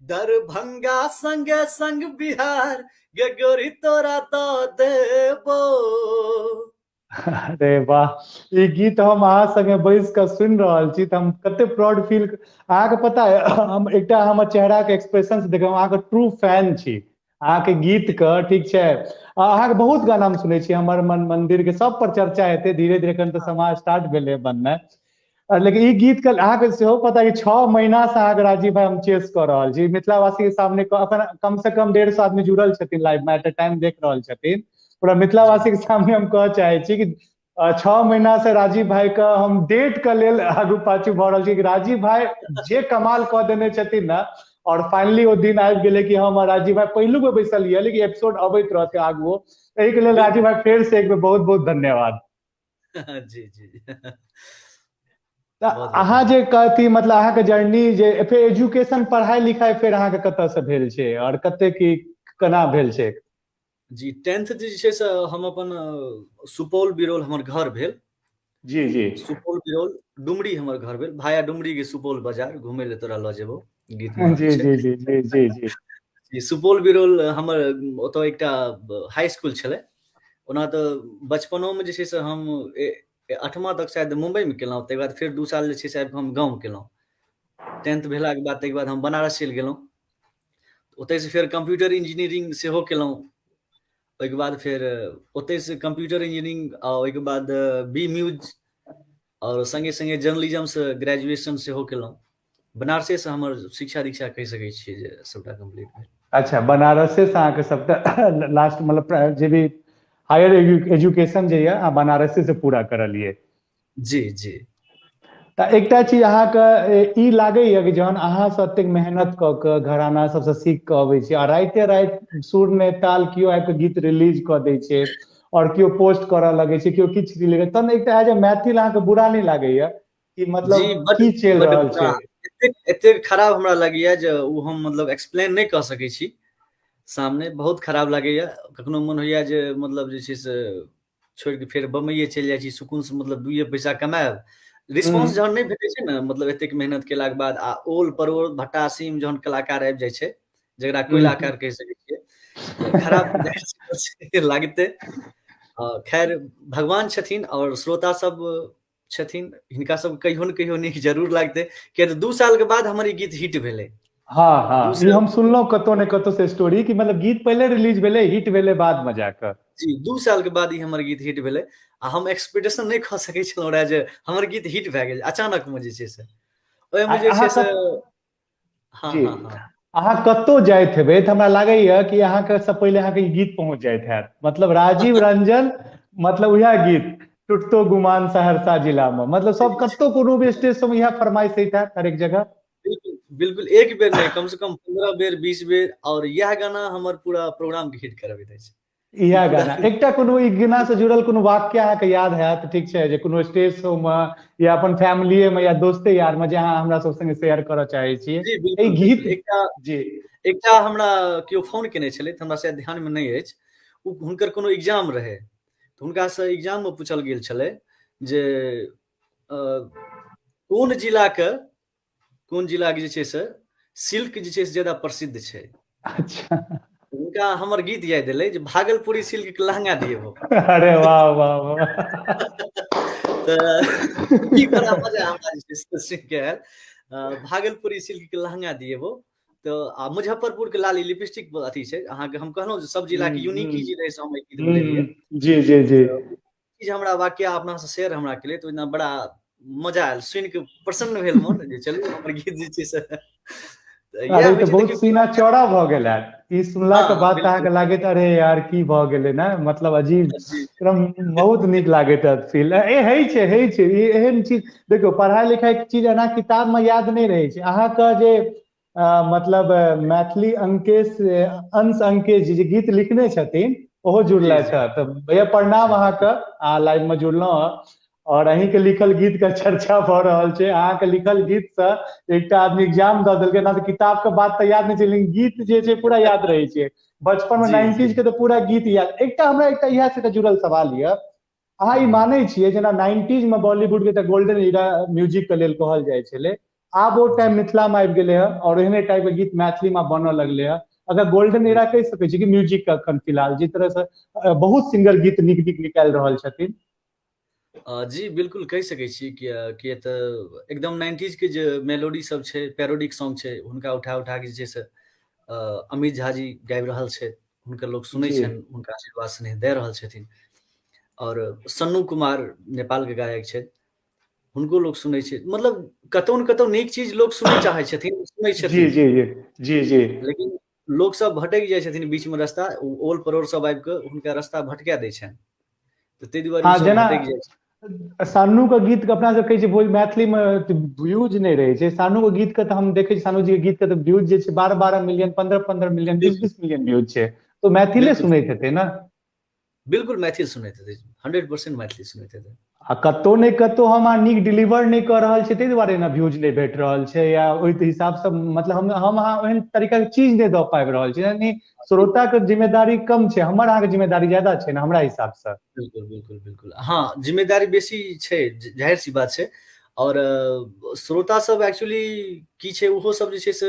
दरभंगा संगे संग बिहार गे गोरी तोरा द देबो। अरे वाह, ई गीत हम अहाँ संगे बैस कऽ सुनि रहल छी तऽ हम कते प्राउड फील। अहाँके पता है, हम एकटा हमर चेहरा के एक्सप्रेशन देखब, अहाँके ट्रू फैन छी अहाँके गीत के, ठीक छै। अहाँके बहुत गाना हम सुनै छी, हमर मन मंदिर के सब पर चर्चा हेतै धीरे धीरे, एखन तऽ समाज स्टार्ट भेलै बननाइ। लेकिन ई गीत के अहाँके सेहो पता कि 6 महीना से अहाँके राजीव भाई हम चेस कऽ रहल छी मिथिलावासी के सामने। अखन कम से कम 150 आदमी जुड़ल छथिन लाइव में, एट ए टाइम देख रहल छथिन। पूरा मिथिलावासी के सामने हम कहऽ चाहे छी कि 6 महीना से राजीव भाई के हम डेट के लेल आगू पाछू भऽ रहल छी कि राजीव भाई जे कमाल कऽ देने छथिन ने, और फाइनली ओ दिन आबि गेलै कि हम राजीव भाई पहिलुक बेर बैसल यऽ, लेकिन एपिसोड अबैत रहतै आगुओ। एहिके लेल राजीव भाई फेर से एक बेर बहुत बहुत धन्यवाद। जी जी। तऽ अहाँ जे कहती मतलब अहाँके जर्नी जे फेर एजुकेशन पढ़ाई लिखाई फेर अहाँके कतऽ से भेल छै और कते की केना भेल छै? जी, 10th जे छै से हम अपन सुपौल बिरौल हमर घर भेल। जी जी। सुपौल बिरौल डुमरी हमर घर भेल, भाया डुमरी के सुपौल बाजार घुमै लए तोरा लऽ जेबौ गीत जी जी जी जी जी जी। जी, सुपौल बिरौल हमर ओतऽ एकटा हाई स्कूल छलै। ओना तऽ बचपनोमे जे छै से हम 8मा तक शायद मुम्बईमे केलहुँ, ताहिके बाद फेर 2 साल जे छै से आबि कऽ हम गाँवमे केलहुँ। 10th भेलाके बाद ताहिके बाद हम बनारस चलि गेलहुँ, ओतहिसँ फेर कम्प्यूटर इंजीनियरिंग सेहो केलहुँ। ओहिके बाद फेर ओतहिसँ कम्प्यूटर इंजीनियरिंग आ ओहिके बाद बी म्यूज आओर सङ्गे सङ्गे जर्नलिज्मसँ ग्रेजुएशन सेहो केलहुँ। बनारसेसँ हमर शिक्षा दीक्षा कहि सकै छियै जे सबटा कम्प्लीट भेल। अच्छा, बनारसे से अहाँके सबटा लास्ट मतलब जे भी हायर एजुकेशन जे यऽ अहाँ बनारसे से पूरा करलियै। जी जी। तऽ एकटा चीज अहाँके ई लागैया कि जहन अहाँ सब एतेक मेहनत कऽ के घराना सबसँ सीख कऽ अबै छी आ राइते राति सुर नहि ताल केओ आबि कऽ गीत रिलीज कऽ दै छै और केओ पोस्ट करऽ लगै छै, केओ किछु रिलीज, तहन एकटा एज ए मैथिल अहाँके बुरा नहि लागैया कि मतलब की चलि रहल छै? एतेक खराब हमरा लगैया जे ओ हम मतलब एक्सप्लेन नहि कऽ सकै छी सामने, बहुत खराब लागैया। कखनो मन होइया जे मतलब जे छै से छोड़ि कऽ फेर बम्बइए चलि जाइ छी सुकूनसँ, मतलब 2 पैसा कमायब, रिस्पॉन्स जहन नहि भेटै छै ने, मतलब एतेक मेहनत केलाके बाद आ ओल परोड़ भट्टा सीम जहन कलाकार आबि जाइ छै, जकरा कोयलाकार कहि सकै छियै, खराब लागतै। खैर भगवान छथिन आओर श्रोता सब छथिन, हिनका सब कहियो ने कहियो नीक जरूर लागतै, किया तऽ 2 साल के बाद हमर ई गीत हिट भेलै। हँ हँ, ई हम सुनलहुँ कतौ ने कतौ से स्टोरी कि मतलब गीत पहिले रिलीज भेलै, हिट भेलै बाद में जाकऽ। जी, 2 साल के बाद ई हमर गीत हिट भेलै आ हम एक्सपेक्टेशन नहि कऽ सकै छलहुँ रहए जे हमर गीत हिट भए गेल अचानक मे जे छै से ओहिमे जे छै से। हँ हँ हँ, अहाँ कतौ जाइत हेबै तऽ हमरा लागैया कि अहाँके सब पहिले अहाँके ई गीत पहुँच जाइत हैत, मतलब राजीव रंजन, मतलब उएह गीत टुटतो गुमान सहरसा जिला मे, मतलब सब कतौ कोनो भी स्टेज सब इएह फरमाइश होइत हैत हरेक जगह। बिल्कुल बिल्कुल, एक बेर नहि, कम से कम 15 बेर 20 बेर, और इएह गाना हमर पूरा प्रोग्राम के हिट करबैत अछि इएह गाना। एकटा कोनो ई गाना से जुड़ल कोनो वाक्य अहाँके याद हैत, ठीक छै, जे कोनो स्टेज शो मे या अपन फैमिलीए मे या दोस्ते यार मे जे अहाँ हमरा सब संगे शेयर करऽ चाहै छियै एहि गीत? एकटा जी, एकटा हमरा केओ फोन केने छलै, हमरा शायद ध्यान मे नहि अछि, ओ हुनकर कोनो एग्जाम रहै, तऽ हुनकासँ एग्जाम मे पूछल गेल छलै जे कोन जिलाके कोन जिलाके जे छै से सिल्क जे छै से ज्यादा प्रसिद्ध छै। अच्छा, हुनका हमर गीत याद एलै जे भागलपुरी सिल्क के लहंगा दियौ। अरे वाह वाह वाह! तऽ ई बड़ा मजा हमरा जे छै से सुनि के आयल, भागलपुरी सिल्क के लहंगा दियौ तऽ आ मुजफ्फरपुर के लाली लिपस्टिक अथी छै। अहाँके हम कहलहुँ जे सब जिला के यूनिक चीज रहै से हम गीत बनेलियै। जी जी जी। चीज हमरा वाक्य अपना से शेयर हमरा केलियै तऽ ओहिना बड़ा मजा आयल सुनि के, प्रसन्न भेल मन जे चलू हमर गीत जे छै से। अरे तऽ बहुत सीना चौड़ा भऽ गेल हैत ई सुनला के बाद, अहाँके लागैत अरे यार की भऽ गेलै ने, मतलब अजीब एकदम बहुत नीक लागैत हैत फील। ए होइ छै, होइ छै ई एहन चीज। देखियौ, पढ़ाइ लिखाइ के चीज एना किताब मे याद नहि रहै छै। अहाँके जे मतलब मैथिली अंकेश अंश अंकेश जी जे गीत लिखने छथिन, ओहो जुड़लथि हँ, तऽ भैया प्रणाम अहाँके, अहाँ लाइव मे जुड़लहुँ हँ और अहीं के लिखल गीत के चर्चा भऽ रहल छै। अहाँके लिखल गीत से एकटा आदमी एग्जाम दऽ देलकै ना, तऽ किताब के बात तऽ याद नहि छै, लेकिन गीत जे छै पूरा याद रहै छै। बचपन मे 90s के तऽ पूरा गीत याद। एकटा हमरा एकटा इएह से जुड़ल सवाल यऽ, अहाँ ई मानै छियै जेना 90s मे बॉलीवुड के गोल्डन ईरा म्यूजिक के लेल कहल जाइ छलै, आब ओ टाइम मिथिला मे आबि गेलै हँ और एहने टाइप के गीत मैथिली मे बनऽ लगलै हँ, अगर गोल्डन एरा कहि सकै छी कि म्यूजिक के अखन फिलहाल जिस तरह से बहुत सिंगर गीत नीक नीक निकालि रहल छथिन? जी बिल्कुल कहि सकै छी, किया तऽ एकदम 90s के जे मेलोडी सब छै, पैरोडिक सॉन्ग छै, हुनका उठा उठा के जे छै से अमित झा जी गाबि रहल छथि, हुनकर लोक सुनै छनि, हुनका आशीर्वाद स्नेह दए रहल छथिन। और सन्नू कुमार नेपाल के गायक छथि, हुनको लोक सुनै छै, मतलब कतौ ने कतौ नीक चीज लोक सुनै चाहै छथिन, सुनै छथिन। जी जी जी जी जी लेकिन लोक सब भटकि जाइ छथिन बीच में रास्ता, ओल परोड़ सब आबि कऽ हुनका रास्ता भटका दै छनि, तऽ ताहि दुआरे सब जेना भटकि जाइ छै। सानू के गीत के अपना सब कहै छै मैथिली मे व्यूज नहि रहै छै, सानू के गीत के तऽ हम देखै छी, सानू जी के गीत के तऽ व्यूज जे छै 12-12 मिलियन, 15-15 मिलियन, 20-20 मिलियन व्यूज छै, तऽ मैथिले सुनैत हेतै ने? बिल्कुल मैथिल सुनैत हेतै, 100% मैथिली सुनैत हेतै। आ कतौ ने कतौ हम अहाँ नीक डिलीवर नहि कऽ रहल छियै, ताहि दुआरे ने व्यूज नहि भेट रहल छै, या ओहि हिसाबसँ मतलब हम अहाँ ओहन तरीकाके चीज नहि दऽ पाबि रहल छी, यानी श्रोताके जिम्मेदारी कम छै, हमर अहाँके जिम्मेदारी ज्यादा छै ने हमरा हिसाबसँ। बिल्कुल बिल्कुल बिल्कुल, हँ जिम्मेदारी बेसी छै, जाहिर सी बात छै। और श्रोता सब एक्चुअली की छै, ओहो सब जे छै से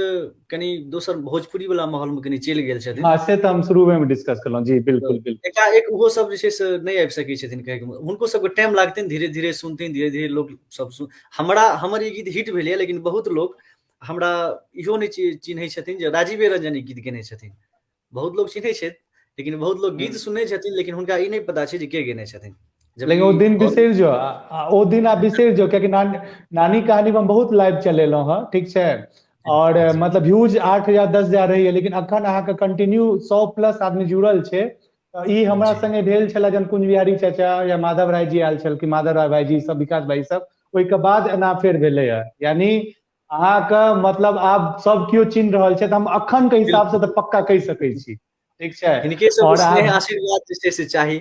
कनि दोसर भोजपुरी वाला माहौल मे कनि चलि गेल छथिन। हँ, से तऽ हम शुरूमे मे डिस्कस केलहुँ जी, बिल्कुल बिल्कुल। एकाएक ओहो सब जे छै से नहि आबि सकै छथिन, कहैके हुनको सबके टाइम लागतनि, धीरे धीरे सुनथिन, धीरे धीरे लोक सब सुन। हमरा हमर ई गीत हिट भेलैए, लेकिन बहुत लोक हमरा इहो नहि चिन्है छथिन जे राजीवे रंजन ई गीत गेने छथिन। बहुत लोक चिन्है छथि, लेकिन बहुत लोक गीत सुनै छथिन, लेकिन हुनका ई नहि पता छै जे के गेने छथिन। लेकिन ओ दिन बिसरि जो, ओ दिन आप बिसरि जो, कियाकि नानी कहानी हम बहुत लाइव चलेलहुँ हँ, ठीक छै, और मतलब व्यूज 8,000 10,000 रहैया, लेकिन अखन अहाँके कंटिन्यू 100+ आदमी जुड़ल छै। ई हमरा संगे भेल छलै जहन कुंज बिहारी चाचा या माधव राय जी आयल छलखिन, माधव राय भाईजी सब, विकास भाई सब, ओहिके बाद एना फेर भेलै हँ, यानी अहाँके मतलब आब सब केओ चिन्ह रहल छै, तऽ हम अखन के हिसाब से तऽ पक्का कहि सकै छी, ठीक छै। हिनके सब और स्नेह आशीर्वाद जे छै से चाही।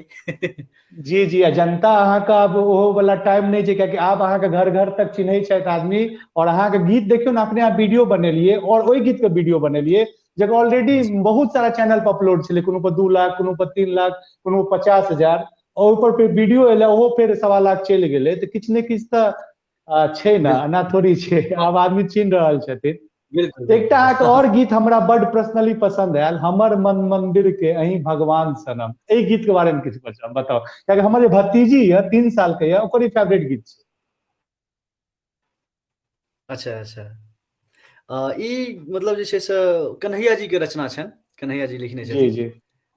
जी जी, आ जनता अहाँके आब ओहो वाला टाइम नहि छै, कियाकि आब अहाँके घर घर तक चिन्है छथि आदमी, और अहाँके गीत देखियौ ने, अपने आप वीडियो बनेलियै और ओहि गीत के वीडियो बनेलियै जकर ऑलरेडी बहुत सारा चैनल पर अपलोड छलै, कोनो पर 2 लाख, कोनो पर 3 लाख, कोनो पर 50,000, और ओहि पर फेर वीडियो एलै, ओहो फेर 1.25 लाख चलि गेलै, तऽ किछु ने किछु तऽ छै ने, एना थोड़ी छै, आब आदमी चिन्ह रहल छथिन। बिल्कुल। एकटा अहाँके आओर गीत हमरा बड पर्सनली पसंद आयल, हमर मन मंदिर के अहीं भगवान सनम, एहि गीत के बारे में किछु बताउ, कियाकि हमर जे भतीजी यऽ 3 साल के यऽ, ओकर ई फेवरेट गीत छै। अच्छा अच्छा, ई मतलब जे छै से कन्हैया जी के रचना छनि, कन्हैया जी लिखने जी छथिन जी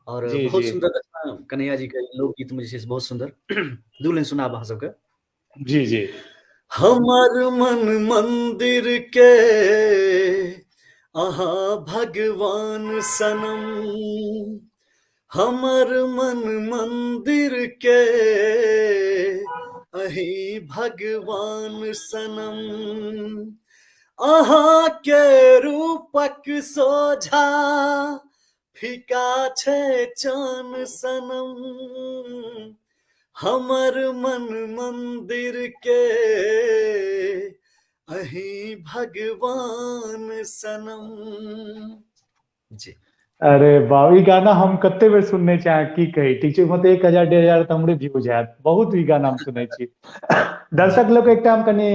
और जी बहुत जी सुंदर रचना कन्हैया जी के लोकगीत में जे छै से बहुत सुंदर। 2 लाइन सुनाब अहाँ सबके। जी जी। हमर मन मंदिर के अहाँ भगवान सनम, हमर मन मंदिर के अहीं भगवान सनम, अहाँ के रूपक सोझा फीका छै चान सनम, हमर मन मंदिर के अहीं भगवान सनम। जी। अरे बाप, ई गाना हम कते बेर सुनने छी, अहाँ की कही, ठीक छै, मतलब 1000 1500 तऽ हमरे व्यूज आयत, बहुत ई गाना हम सुनै छी। दर्शक लोग एकटा हम कनि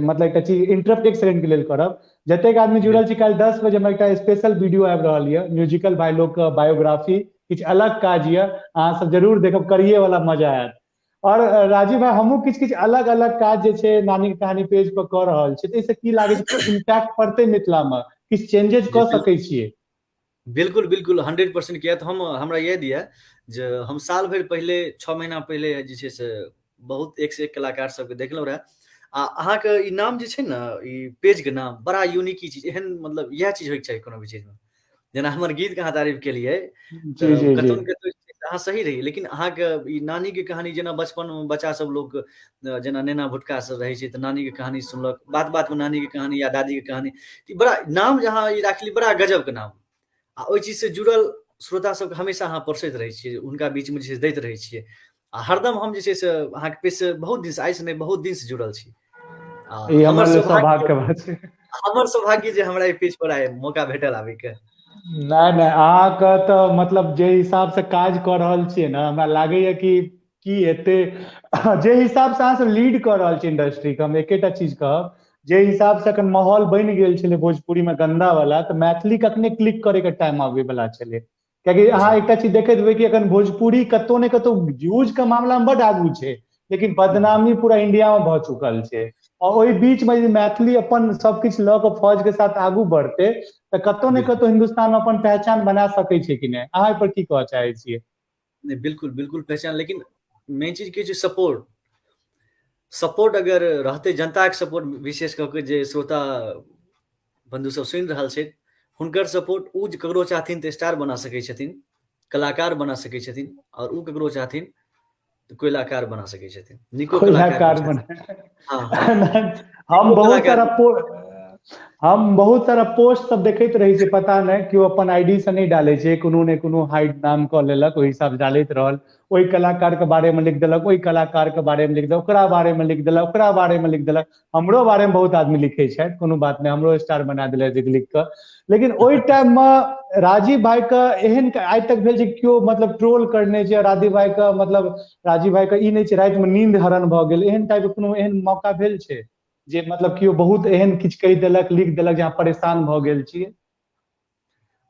मतलब एकटा चीज इंटरप्ट 1 सेकंड के लेल करब, जतेक आदमी जुड़ल छी, काल्हि 10 बजे हमरा एकटा स्पेशल वीडियो आबि रहल यऽ, म्यूजिकल भाई लोग के बायोग्राफी, किछु अलग काज यऽ, अहाँ सब जरूर देखब, करिए वाला मजा आयत। और राजीव भाई, हमहूँ किछु किछु अलग अलग काज जे छै नानी के कहानी पेज पर कऽ रहल छी, तऽ एहिसँ की लागै छै इम्पैक्ट पड़तै मिथिला मे, किछु चेंजेज कऽ सकै छियै? बिल्कुल बिल्कुल, 100%। किया तऽ हमरा याद यऽ जे हम साल भरि पहिले, 6 महीना पहिले जे छै से बहुत एक से एक कलाकार सबके देखलहुँ रहए, आ अहाँके ई नाम जे छै ने, ई पेज के नाम बड़ा यूनिक चीज, एहन मतलब इएह चीज होइके चाही कोनो भी चीजमे। जेना हमर गीत के अहाँ तारीफ केलियै जी जी कतौ जी ने कतौ अहाँ सही रही, लेकिन अहाँके ई नानी के कहानी, जेना बचपन मे बच्चा सब लोक जेना नेना भुटका सब रहै छै तऽ नानी के कहानी सुनलक, बात बात मे नानी के कहानी या दादी के कहानी, ई बड़ा नाम जे अहाँ ई राखली, बड़ा गजब के नाम, आ ओहि चीज से जुड़ल श्रोता सबके हमेशा अहाँ परसैत रहै छियै, हुनका बीच मे जे छै दैत रहै छियै, आ हरदम हम जे छै से अहाँके पेज से बहुत दिन से, आइ से नहि, बहुत दिन से जुड़ल छी। आ ई हमर हमर लेल सौभाग्य सौभाग्य के बात छै। हमर सौभाग्य जे हमरा ई पेज पर आइ मौका भेटल आबैके। नहि नहि, अहाँके तऽ मतलब जे हिसाब से काज कऽ रहल छियै ने, हमरा लागैया कि की एते जे हिसाब से अहाँ सब लीड कऽ रहल छी इंडस्ट्री के, हम एकेटा चीज कहब, जे हिसाब से अखन माहौल बनि गेल छलै भोजपुरी में गंदा वाला, तऽ मैथिली कखने क्लिक करे के टाइम आबे वाला छलै। कियाकि अहाँ एकटा चीज देखैत हेबै कि अखन भोजपुरी कतौ ने कतौ व्यूज के मामला में बड आगू छै, लेकिन बदनामी पूरा इंडिया में भऽ चुकल छै, और ओहि बीच में यदि मैथिली अपन सब किछु लऽ कऽ फौज के साथ आगू बढ़ते तऽ कतौ ने कतौ हिन्दुस्तान में अपन पहचान बना सकै छै कि नहि? अहाँ एहि पर की कहऽ चाहै छियै? नहि, बिल्कुल बिल्कुल पहचान, लेकिन मेन चीज की छै, सपोर्ट। सपोर्ट अगर रहतै, जनताके सपोर्ट, विशेष कऽ के जे श्रोता बंधु सब सुनि रहल छथि, हुनकर सपोर्ट, ओ जे ककरो चाहथिन तऽ स्टार बना सकै छथिन, कलाकार बना सकै छथिन, और ओ ककरो चाहथिन तऽ कोयलाकार बना सकै छथिन, नीको कलाकार कोयलाकार बना। बना हाँ हाँ, हम नीको बहुत कलाकार सारा हम बहुत सारा पोस्ट सब देखैत रहै छी, पता नहि केओ अपन आईडी से नहि डालै छै, कोनो ने कोनो हाइड नाम कऽ लेलक, ओहि हिसाब से डालैत रहल, ओहि कलाकार के बारे में लिख देलक, ओहि कलाकार के बारे में लिख देलक, ओकरा बारे में लिख देलक, ओकरा बारे में लिख देलक। हमरो बारे में बहुत आदमी लिखै छथि, कोनो बात नहि, हमरो स्टार बना देलक लिख कऽ, लेकिन ओहि टाइम में राजीव भाई के एहन आइ तक भेल छै केओ मतलब ट्रोल करने छै राजीव भाई के, मतलब राजीव भाई के ई नहि छै राति में नींद हरण भऽ गेल, एहन टाइप के कोनो एहन मौका भेल छै जे मतलब केओ बहुत एहन किछु कहि देलक, लिख देलक जे अहाँ परेशान भऽ गेल छियै?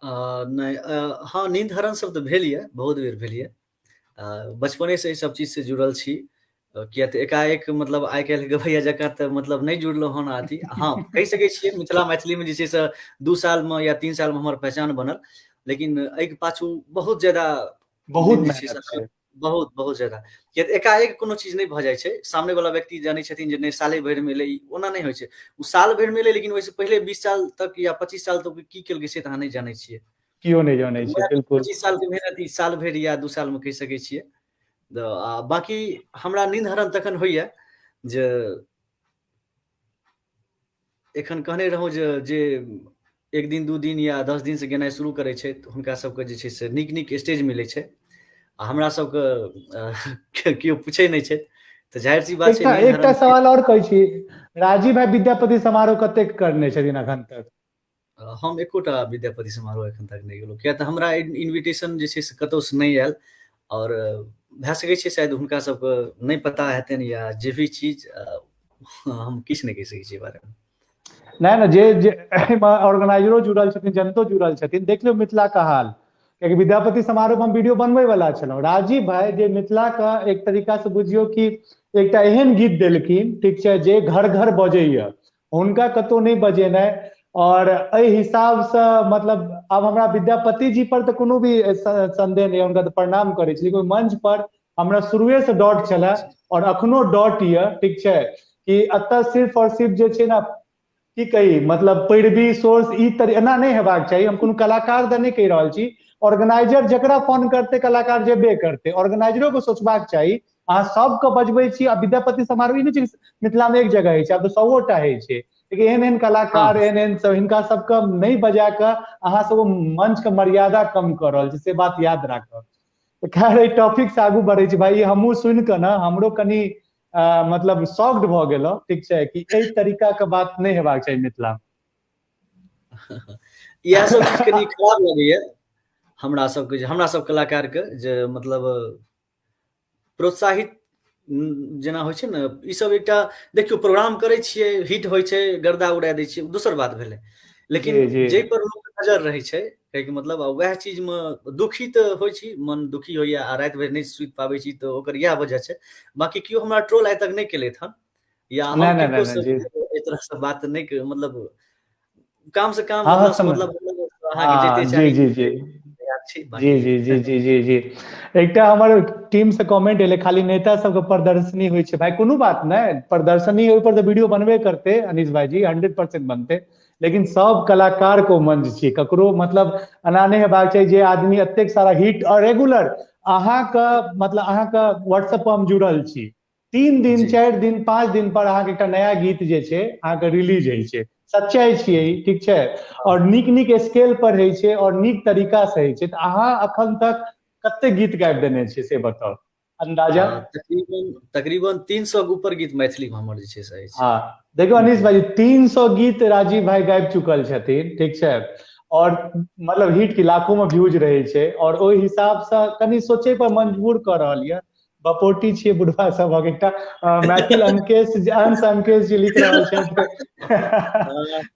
नहि, हँ, नींद हरण सब तऽ भेल यऽ, बहुत बेर भेल यऽ। बचपने से एहि सब चीज से जुड़ल छी, किया तऽ एकाएक मतलब आइ काल्हि गबैया जकाँ तऽ मतलब नहि जुड़लहुँ हन अथी। हँ, कहि सकै छियै मिथिला मैथिलीमे जे छै से 2 सालमे या 3 सालमे हमर पहचान बनल, लेकिन एहिके पाछू बहुत ज्यादा बहुत दिन जे छै मेहनत से छै, बहुत बहुत ज्यादा, किया तऽ एकाएक कोनो चीज नहि भऽ जाइ छै। सामने वाला व्यक्ति जानै छथिन जे नहि साले भरिमे एलै, ओना नहि होइ छै, ओ साल भरिमे एलै, लेकिन ओहिसँ पहिले 20 साल तक या 25 साल तक की केलकै से तऽ अहाँ नहि जानै छियै, केओ नहि जानै छै। बिल्कुल, 25 साल के मेहनत ई साल भरि या 2 साल मे कहि सकै छियै। आ बाकी हमरा नींद हरण तखन होइया जे एखन कहने रहौं जे जे 1 दिन 2 दिन या 10 दिन से गेनाइ शुरू करै छै, हुनका सबके जे छै से नीक नीक स्टेज मिलै छै, आ हमरा सबके केओ पूछै नहि छै, तऽ जाहिर सी बात छै। एकटा एकटा सवाल और कहै छी, राजीव भाई विद्यापति समारोह कतेक करने छथिन अखन तक? हम एकोटा विद्यापति समारोह एखन तक नहि गेलहुँ, किया तऽ हमरा इन्विटेशन जे छै से कतहुसँ नहि आयल, और भए सकै छै शायद हुनका सबके नहि पता हेतनि या जे भी चीज, हम किछु नहि कहि सकै छी बारेमे। नहि नहि, जे जे एहिमे ऑर्गेनाइजरो जुड़ल छथिन, जनतो जुड़ल छथिन, देख लियौ मिथिला के हाल। कियाकि विद्यापति समारोह हम वीडियो बनबै वाला छलहुँ। राजीव भाई जे मिथिला के एक तरीका से बुझियौ कि एकटा एहन गीत देलखिन, ठीक छै, जे घर घर बजैया, हुनका कतहु नहि बजेनाइ। और एहि हिसाब से मतलब आब हमरा विद्यापति जी पर तऽ कोनो भी संदेह नहि, हुनका तऽ प्रणाम करै छी, लेकिन मंच पर हमरा शुरुए से डॉट छलै और अखनो डॉट यऽ, ठीक छै, कि एतऽ सिर्फ और सिर्फ जे छै ने की कही, मतलब पैरवी सोर्स ई तर एना नहि हेबाक चाही। हम कोनो कलाकार दऽ नहि कहि रहल छी, ऑर्गेनाइजर जकरा फोन करतै कलाकार जेबे करतै, ऑर्गेनाइजरो के सोचबाक चाही। अहाँ सबके बजबै छी आ विद्यापति समारोह ई नहि छै मिथिला मे एक जगह होइ छै, आब तऽ सौओ टा होइ छै, लेकिन एहन एहन कलाकार एहन एहन सब हिनका सबके नहि बजा कऽ अहाँ सब मंच के मर्यादा कम कऽ रहल छी, से बात याद राखब। तऽ खैर एहि टॉपिक से आगू बढ़ै छी भाई, हमहूँ सुनि कऽ ने हमरो कनि मतलब शॉक्ड भऽ गेलहुँ, ठीक छै, कि एहि तरीका के बात नहि हेबाक चाही मिथिला मे। इएह सब चीज कनि खराब लगैया हमरा सबके, जे हमरा सब कलाकार के जे मतलब प्रोत्साहित जेना होइ छै ने, ई सब एकटा देखियौ प्रोग्राम करै छियै, हिट होइ छै, गर्दा उड़ा दै छियै, दोसर बात भेलै, लेकिन जाहि पर लोक नजर रहै छै, कहैके मतलब वएह चीजमे दुखी तऽ होइ छी, मन दुखी होइया आ राति भरि नहि सुति पाबै छी, तऽ ओकर इएह वजह छै। बाकी केओ हमरा ट्रोल आइ तक नहि केलथि हन, या हम एहि तरहसँ बात नहि, मतलब काम से काम, मतलब से मतलब अहाँके जते चाही। जी जी जी जी जी जी जी जी एकटा हमर टीम से कमेंट एलै, खाली नेता सबके प्रदर्शनी होइ छै। भाई कोनो बात नहि, प्रदर्शनी ओहि पर तऽ वीडियो बनबे करते अनीश भाईजी, 100% बनते, लेकिन सब कलाकार को मंच छियै, ककरो मतलब एना नहि हेबाक चाही जे आदमी एतेक सारा हिट और रेगुलर अहाँके मतलब अहाँके व्हाट्सएप पर हम जुड़ल छी, 3 दिन 4 दिन 5 दिन पर अहाँके एकटा नया गीत जे छै अहाँके रिलीज होइ छै, सच्चाइ छियै, ठीक छै, और नीक नीक स्केल पर होइ छै और नीक तरीका से होइ छै। तऽ अहाँ अखन तक कते गीत गाबि देने छियै से बताउ अंदाजा? तकरीबन 300 के ऊपर गीत मैथिली में हमर जे छै से अछि। हाँ देखियौ अनीश भाई, 300 गीत राजीव भाई गाबि चुकल छथिन, ठीक छै, और मतलब हिट की लाखों में व्यूज रहै छै, और ओहि हिसाब से कनि सोचे पर मजबूर कऽ रहल यऽ। बपोटी छियै बुढ़वा सबहक। एकटा मैथिल अंकेश अंश अंकेश जी लिख रहल छथि,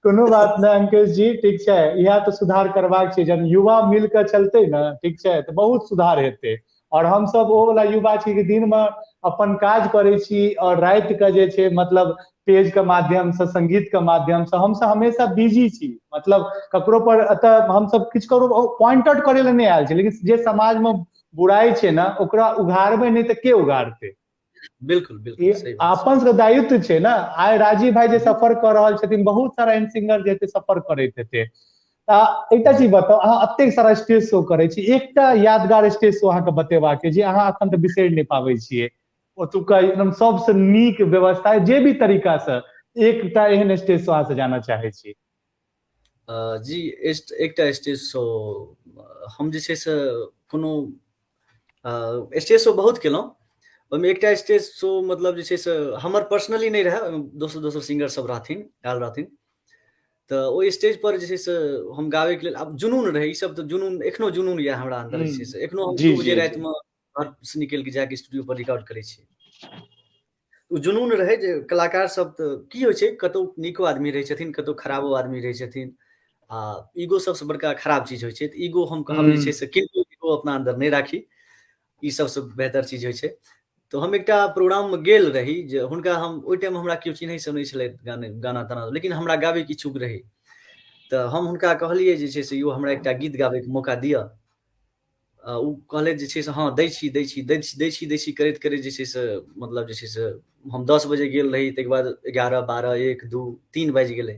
कोनो बात नहि अंकेश जी, ठीक छै, इएह तऽ सुधार करबाक छै, जब युवा मिल कऽ चलतै ने, ठीक छै, तऽ बहुत सुधार हेतै। और हमसब ओ वाला युवा छी कि दिन मे अपन काज करै छी और राति के जे छै मतलब पेज के माध्यम से संगीत के माध्यम से हमसब हमेशा बिजी छी, मतलब ककरो पर एतऽ हमसब किछु ककरो पॉइंट आउट करै लए नहि आयल छी, लेकिन जे समाज मे बुराइ छै ने ओकरा उघारबै नहि तऽ के उघारतै? बिल्कुल बिल्कुल सही बात। अपन सबके दायित्व छै ने। आइ राजीव भाई जे सफर कऽ रहल छथिन, बहुत सारा एहन सिंगर जे हेतै सफर करैत हेतै। तऽ एकटा चीज बताउ, अहाँ एतेक सारा स्टेज शो करै छी, एकटा यादगार स्टेज शो अहाँके बतेबाक जे अहाँ अखन तक बिसरि नहि पाबै छियै, ओतुका एकदम सबसँ नीक व्यवस्था जे भी तरीका से, एकटा एहन स्टेज शो अहाँ से जानऽ चाहै छी। जी, एकटा स्टेज शो हम जे छै से कोनो स्टेज शो बहुत केलहुँ, ओहिमे एकटा स्टेज शो मतलब जे छै से हमर पर्सनली नहि रहै, ओहिमे दोसर दोसर सिंगर सब रहथिन, आयल रहथिन, तऽ ओहि स्टेज पर जे छै से हम गाबैके लेल आब जुनून रहै, ई सब तऽ जुनून एखनो जुनून यऽ हमरा अन्दर जे छै से, एखनो हम 2 बजे रातिमे घरसँ निकलि कऽ जाके स्टूडियो पर रिकॉर्ड करै छी। ओ जुनून रहै जे कलाकार सब तऽ की होइ छै, कतौ नीको आदमी रहै छथिन, कतौ खराबो आदमी रहै छथिन, आ ईगो सबसँ बड़का खराब चीज होइ छै। तऽ ईगो हम कहब जे छै से किनको ईगो अपना अन्दर नहि राखी, ई सबसँ बेहतर चीज होइ छै। तऽ हम एकटा प्रोग्राममे गेल रही जे हुनका हम ओहि टाइममे हमरा केओ चिन्है सब नहि छलै गाना ताना, लेकिन हमरा गाबैके इच्छुक रही, तऽ हम हुनका कहलियै जे छै से यौ हमरा एकटा गीत गाबैके मौका दिअ। ओ कहलथि जे छै से हँ दै छी दै छी दै छी दै छी दै छी करैत करैत जे छै से मतलब जे छै से हम 10 बजे गेल रही, ताहिके बाद 11 12 1 2 3 बाजि गेलै।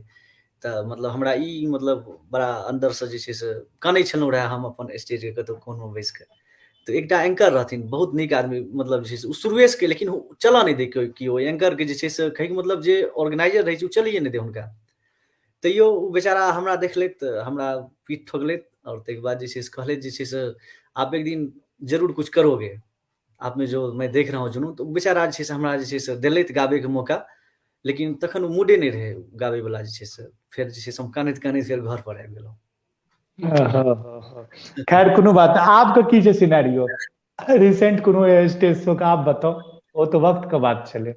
तऽ मतलब हमरा ई मतलब बड़ा अन्दरसँ जे छै से कानै छलहुँ रहए हम अपन स्टेजके कतहु कोनमे बैस कऽ। तऽ एकटा एंकर रहथिन बहुत नीक आदमी, मतलब जे छै से ओ शुरुएसँ लेकिन चलऽ नहि दै केओ एंकरके जे छै से कहैके मतलब जे ऑर्गेनाइजर रहै छै ओ चलैए नहि दै हुनका। तैयो ओ बेचारा हमरा देखलथि तऽ हमरा पीठ ठोकलथि और ताहिके बाद जे छै से कहलथि जे छै से आप एक दिन जरूर कुछ करोगे, आप में जो मैं देख रहा हूँ जुनून। तऽ ओ बेचारा जे छै से हमरा जे छै से देलथि गाबैके मौका, लेकिन तखन ओ मूडे नहि रहै गाबैवला जे छै से, फेर जे छै से हम कानैत कानैत फेर घर पर आबि गेलहुँ। खैर कोनो बात। आपके की छै सिनेरियो रिसेंट कोनो स्टेज शो के आप बताओ, ओ तऽ वक्त के बात छलै।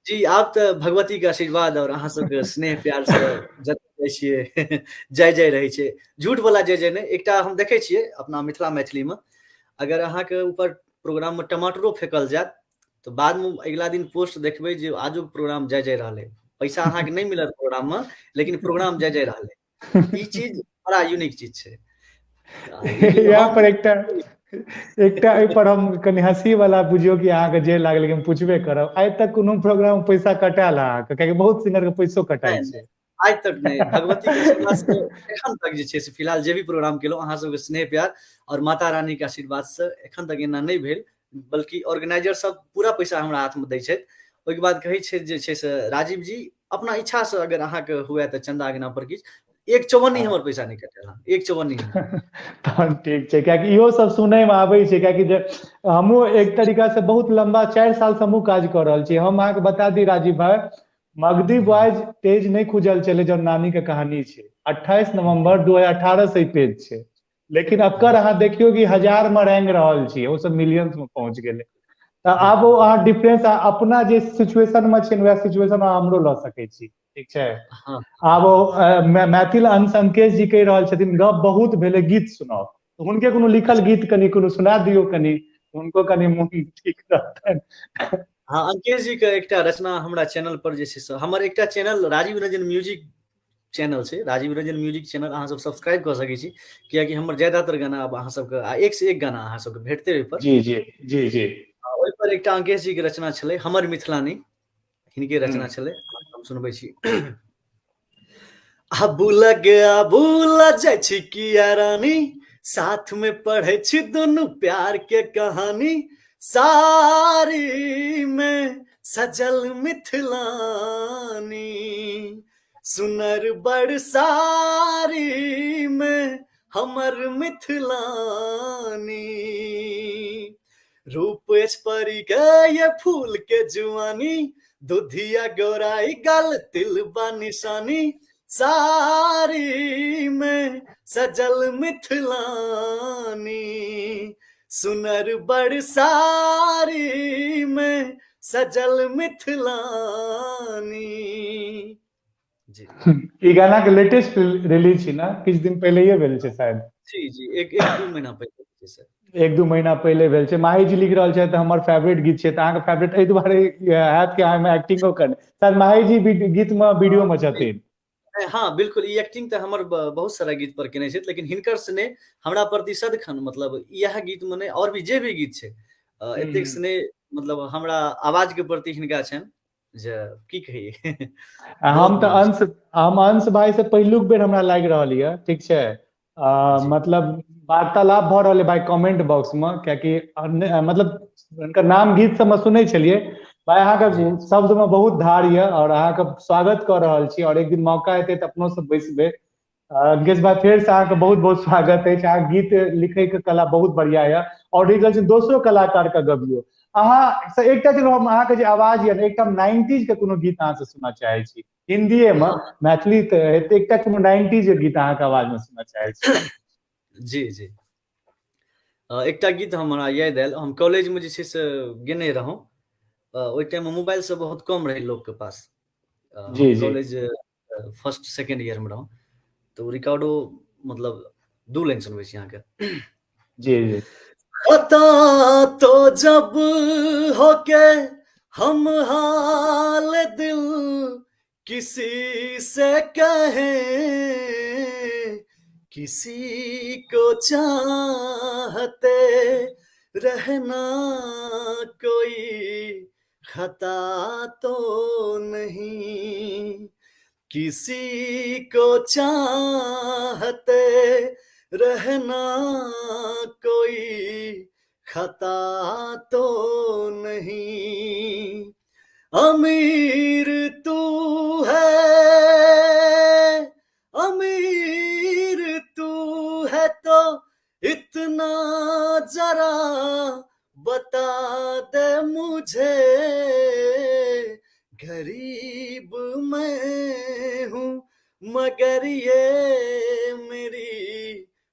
जी, आब तऽ भगवती के आशीर्वाद और अहाँ सबके स्नेह प्यार से जतऽ जाइ छियै जय जय रहै छै। झूठ वाला जय जय नहि, एकटा हम देखै छियै अपना मिथिला मैथिली मे, अगर अहाँके ऊपर प्रोग्राम मे टमाटरो फेकल जायत तऽ बाद मे अगिला दिन पोस्ट देखबै जे आजुक प्रोग्राम जय जय रहलै। पैसा अहाँके नहि मिलत प्रोग्राम मे, लेकिन प्रोग्राम जय जय रहलै। ई चीज बड़ा यूनिक चीज छै। यहाँ पर एकटा एकटा एहि पर हम कनि हंसी वाला बुझियौ कि अहाँके जे लागल, लेकिन पूछबे करब, आइ तक कोनो प्रोग्राम पैसा कटायल अहाँके? कियाकि बहुत सिंगर के पैसो कटाइ छै। आइ तक नहि, भगवती के आशीर्वाद से एखन तक जे छै से फिलहाल जे भी प्रोग्राम केलहुँ, अहाँ सबके स्नेह प्यार और माता रानी के आशीर्वाद से एखन तक एना नहि भेल, बल्कि ऑर्गेनाइजर सब पूरा पैसा हमरा हाथ मे दै छथि। ओहिके बाद कहै छै जे छै से राजीव जी अपना इच्छा से अगर अहाँके हुए तऽ चंदा के नाम पर किछु, एक चौवन्नी हमर पैसा नहि कटल हन, एक चौवन्नी। तहन ठीक छै, कियाकि इहो सब सुनय मे आबै छै, कियाकि जे हमहूँ एक तरीका से बहुत लम्बा 4 साल से हमहूँ काज कऽ रहल छी। हम अहाँके बता दी राजीव भाई, मगधी बॉयज पेज नहि खुजल छलै जब नानी के कहानी छै, 28 नवंबर 2018 से ई पेज छै, लेकिन अकर अहाँ देखियौ कि 1000 मे रंग रहल छी, ओ सब मिलियंस में पहुंच गेलै। तऽ आब ओ अहाँ डिफरेंस अपना जे सिचुएशन में छै वएह सिचुएशन अहाँ हमरो लऽ सकै छी, ठीक छै। आब ओ मैथिल अंश अंकेश जी कहि रहल छथिन गप बहुत भेलै, गीत सुनाउ, हुनके कोनो लिखल गीत कनि कोनो सुना दियौ, कनि हुनको कनि मोन ठीक रहतनि। हाँ, अंकेश जी के एकटा रचना हमरा चैनल पर जे छै से, हमर एकटा channel Rajiv Ranjan music channel छै, राजीव रंजन म्यूजिक चैनल अहाँ सब सब्सक्राइब कऽ सकै छी, कियाकि हमर ज्यादातर गाना आब अहाँ सबके, आ एक से एक गाना अहाँ सबके भेटतै ओहि पर। जी जी जी जी। ओहि पर एकटा अंकेश जी के रचना छलै हमर मिथिलानी, हिनके रचना छलै, हम सुनबै छी। आबू लगे आबू ल जाइ छी किया रानी, साथ में पढ़ै छी दुनू प्यार के कहानी, सारी में सजल मिथिलानी, सुनर बड़ सारी में हमर मिथिलानी, रूप अछि परी के ये फूल के जुआनी, दुधिया गोराई गल तिल बा निशानी, सारी में सजल मिथिलानी, सुनर बड़ सारी में सजल मिथिलानी। जी। ई गाना के लेटेस्ट रिलीज छै ना, किछु दिन पहिले भेल छै शायद। जी जी, एक दू महीना पहिले छै सर। 1-2 महीना पहिले भेल छै। माही जी लिख रहल छथि तऽ हमर फेवरेट गीत छै, तऽ अहाँके फेवरेट एहि दुआरे हैत कि अहाँ एहिमे एक्टिंगो करने, शायद माही जी गीत मे वीडियो मे छथिन। हाँ बिल्कुल, ई एक्टिंग तऽ हमर बहुत सारा गीत पर केने छथि, लेकिन हिनकर स्नेह हमरा प्रति सदिखन, मतलब इएह गीत मे नहि और भी जे भी गीत छै, एतेक स्नेह मतलब हमरा आवाज के प्रति हिनका छनि जे की कहियै। हम तऽ अंश, हम अंश भाई से पहिलुक बेर हमरा लागि रहल यऽ, ठीक छै, मतलब वार्तालाप भऽ रहल है भाई कमेंट बॉक्स में, कियाकि मतलब हुनकर नाम गीत सबमे सुनै छलियै भाई, अहाँके शब्द में बहुत धार यऽ और अहाँके स्वागत कऽ रहल छी, और एक दिन मौका हेतै तऽ अपनो सब बैसबै। अंकेश भाई फेर से अहाँके बहुत बहुत स्वागत अछि, अहाँके गीत लिखै के कला बहुत बढ़िया यऽ, और एक छै दोसरो कलाकार के गबियौ अहाँ से। एकटा चीज हम अहाँके जे आवाज यऽ ने, एकटा 90s के कोनो गीत अहाँ से सुनऽ चाहै छी, हिन्दीए मे, मैथिली तऽ हेतै, एकटा कोनो 90s के गीत अहाँके आवाज मे सुनऽ चाहै छी। जी जी, एकटा गीत हमरा याद आयल, हम कॉलेज मे जे छै से गेने रहौं, ओहि टाइम मे मोबाइल सब बहुत कम रहै लोक के पास। जी जी। कॉलेज फर्स्ट सेकेंड ईयर मे रहौं, तऽ रिकॉर्डो मतलब 2 लाइन सुनबै छी अहाँके। जी जी। खता तो जब होके हम हाल दिल किसी से कहें, किसी को चाहते रहना कोई खता तो नहीं, किसी को चाहते रहना कोई खता तो नहीं, अमीर तू है, अमीर तू है तो इतना जरा बता दे मुझे, गरीब मैं हूँ मगर ये मेरी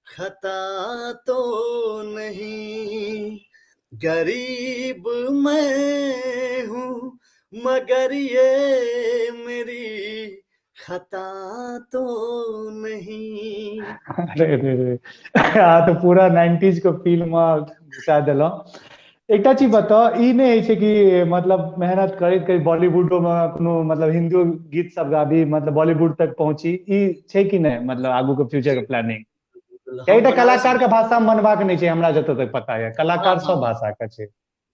खता तो नहीं, गरीब मैं हूँ मगर ये मेरी खता तो नहीं। अरे रे रे, अहाँ तऽ पूरा 90s के फील मे घुसा देलहुँ। एकटा चीज बताउ, ई नहि होइ छै कि मतलब मेहनत करैत करैत बॉलीवुडो मे कोनो मतलब हिंदियो गीत सब गाबी, मतलब बॉलीवुड तक पहुंची, ई छै कि नहि मतलब आगू के फ्यूचर के प्लानिंग? हम एकटा बनारस कलाकार के भाषा मे बनबाक नहि छै, हमरा जतऽ तक पता यऽ कलाकार हँ सब भाषा के छै।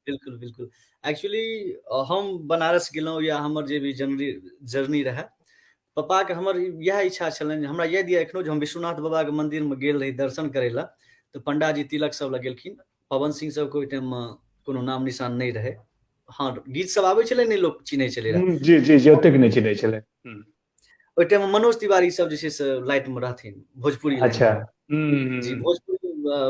बिल्कुल बिल्कुल। एक्चुअली हम बनारस गेलहुँ या हमर जे भी जर्नी जर्नी रहए, पप्पाके हमर इएह इच्छा छलनि जे हमरा याद यऽ एखनो जे हम विश्वनाथ बाबाके मन्दिरमे गेल रही दर्शन करै लए, तऽ पंडाजी तिलक सब लगेलखिन, पवन सिंह सबके ओहि टाइममे कोनो नाम निशान नहि रहै। हँ, गीत सब आबै छलै, नहि लोक चिन्है छलै रहए। जी जी जी, ओतेक नहि चिन्है छलै। ओहि टाइममे मनोज तिवारी सब जे छै से लाइटमे रहथिन, भोजपुरी लाइन। अच्छा। जी, भोजपुरी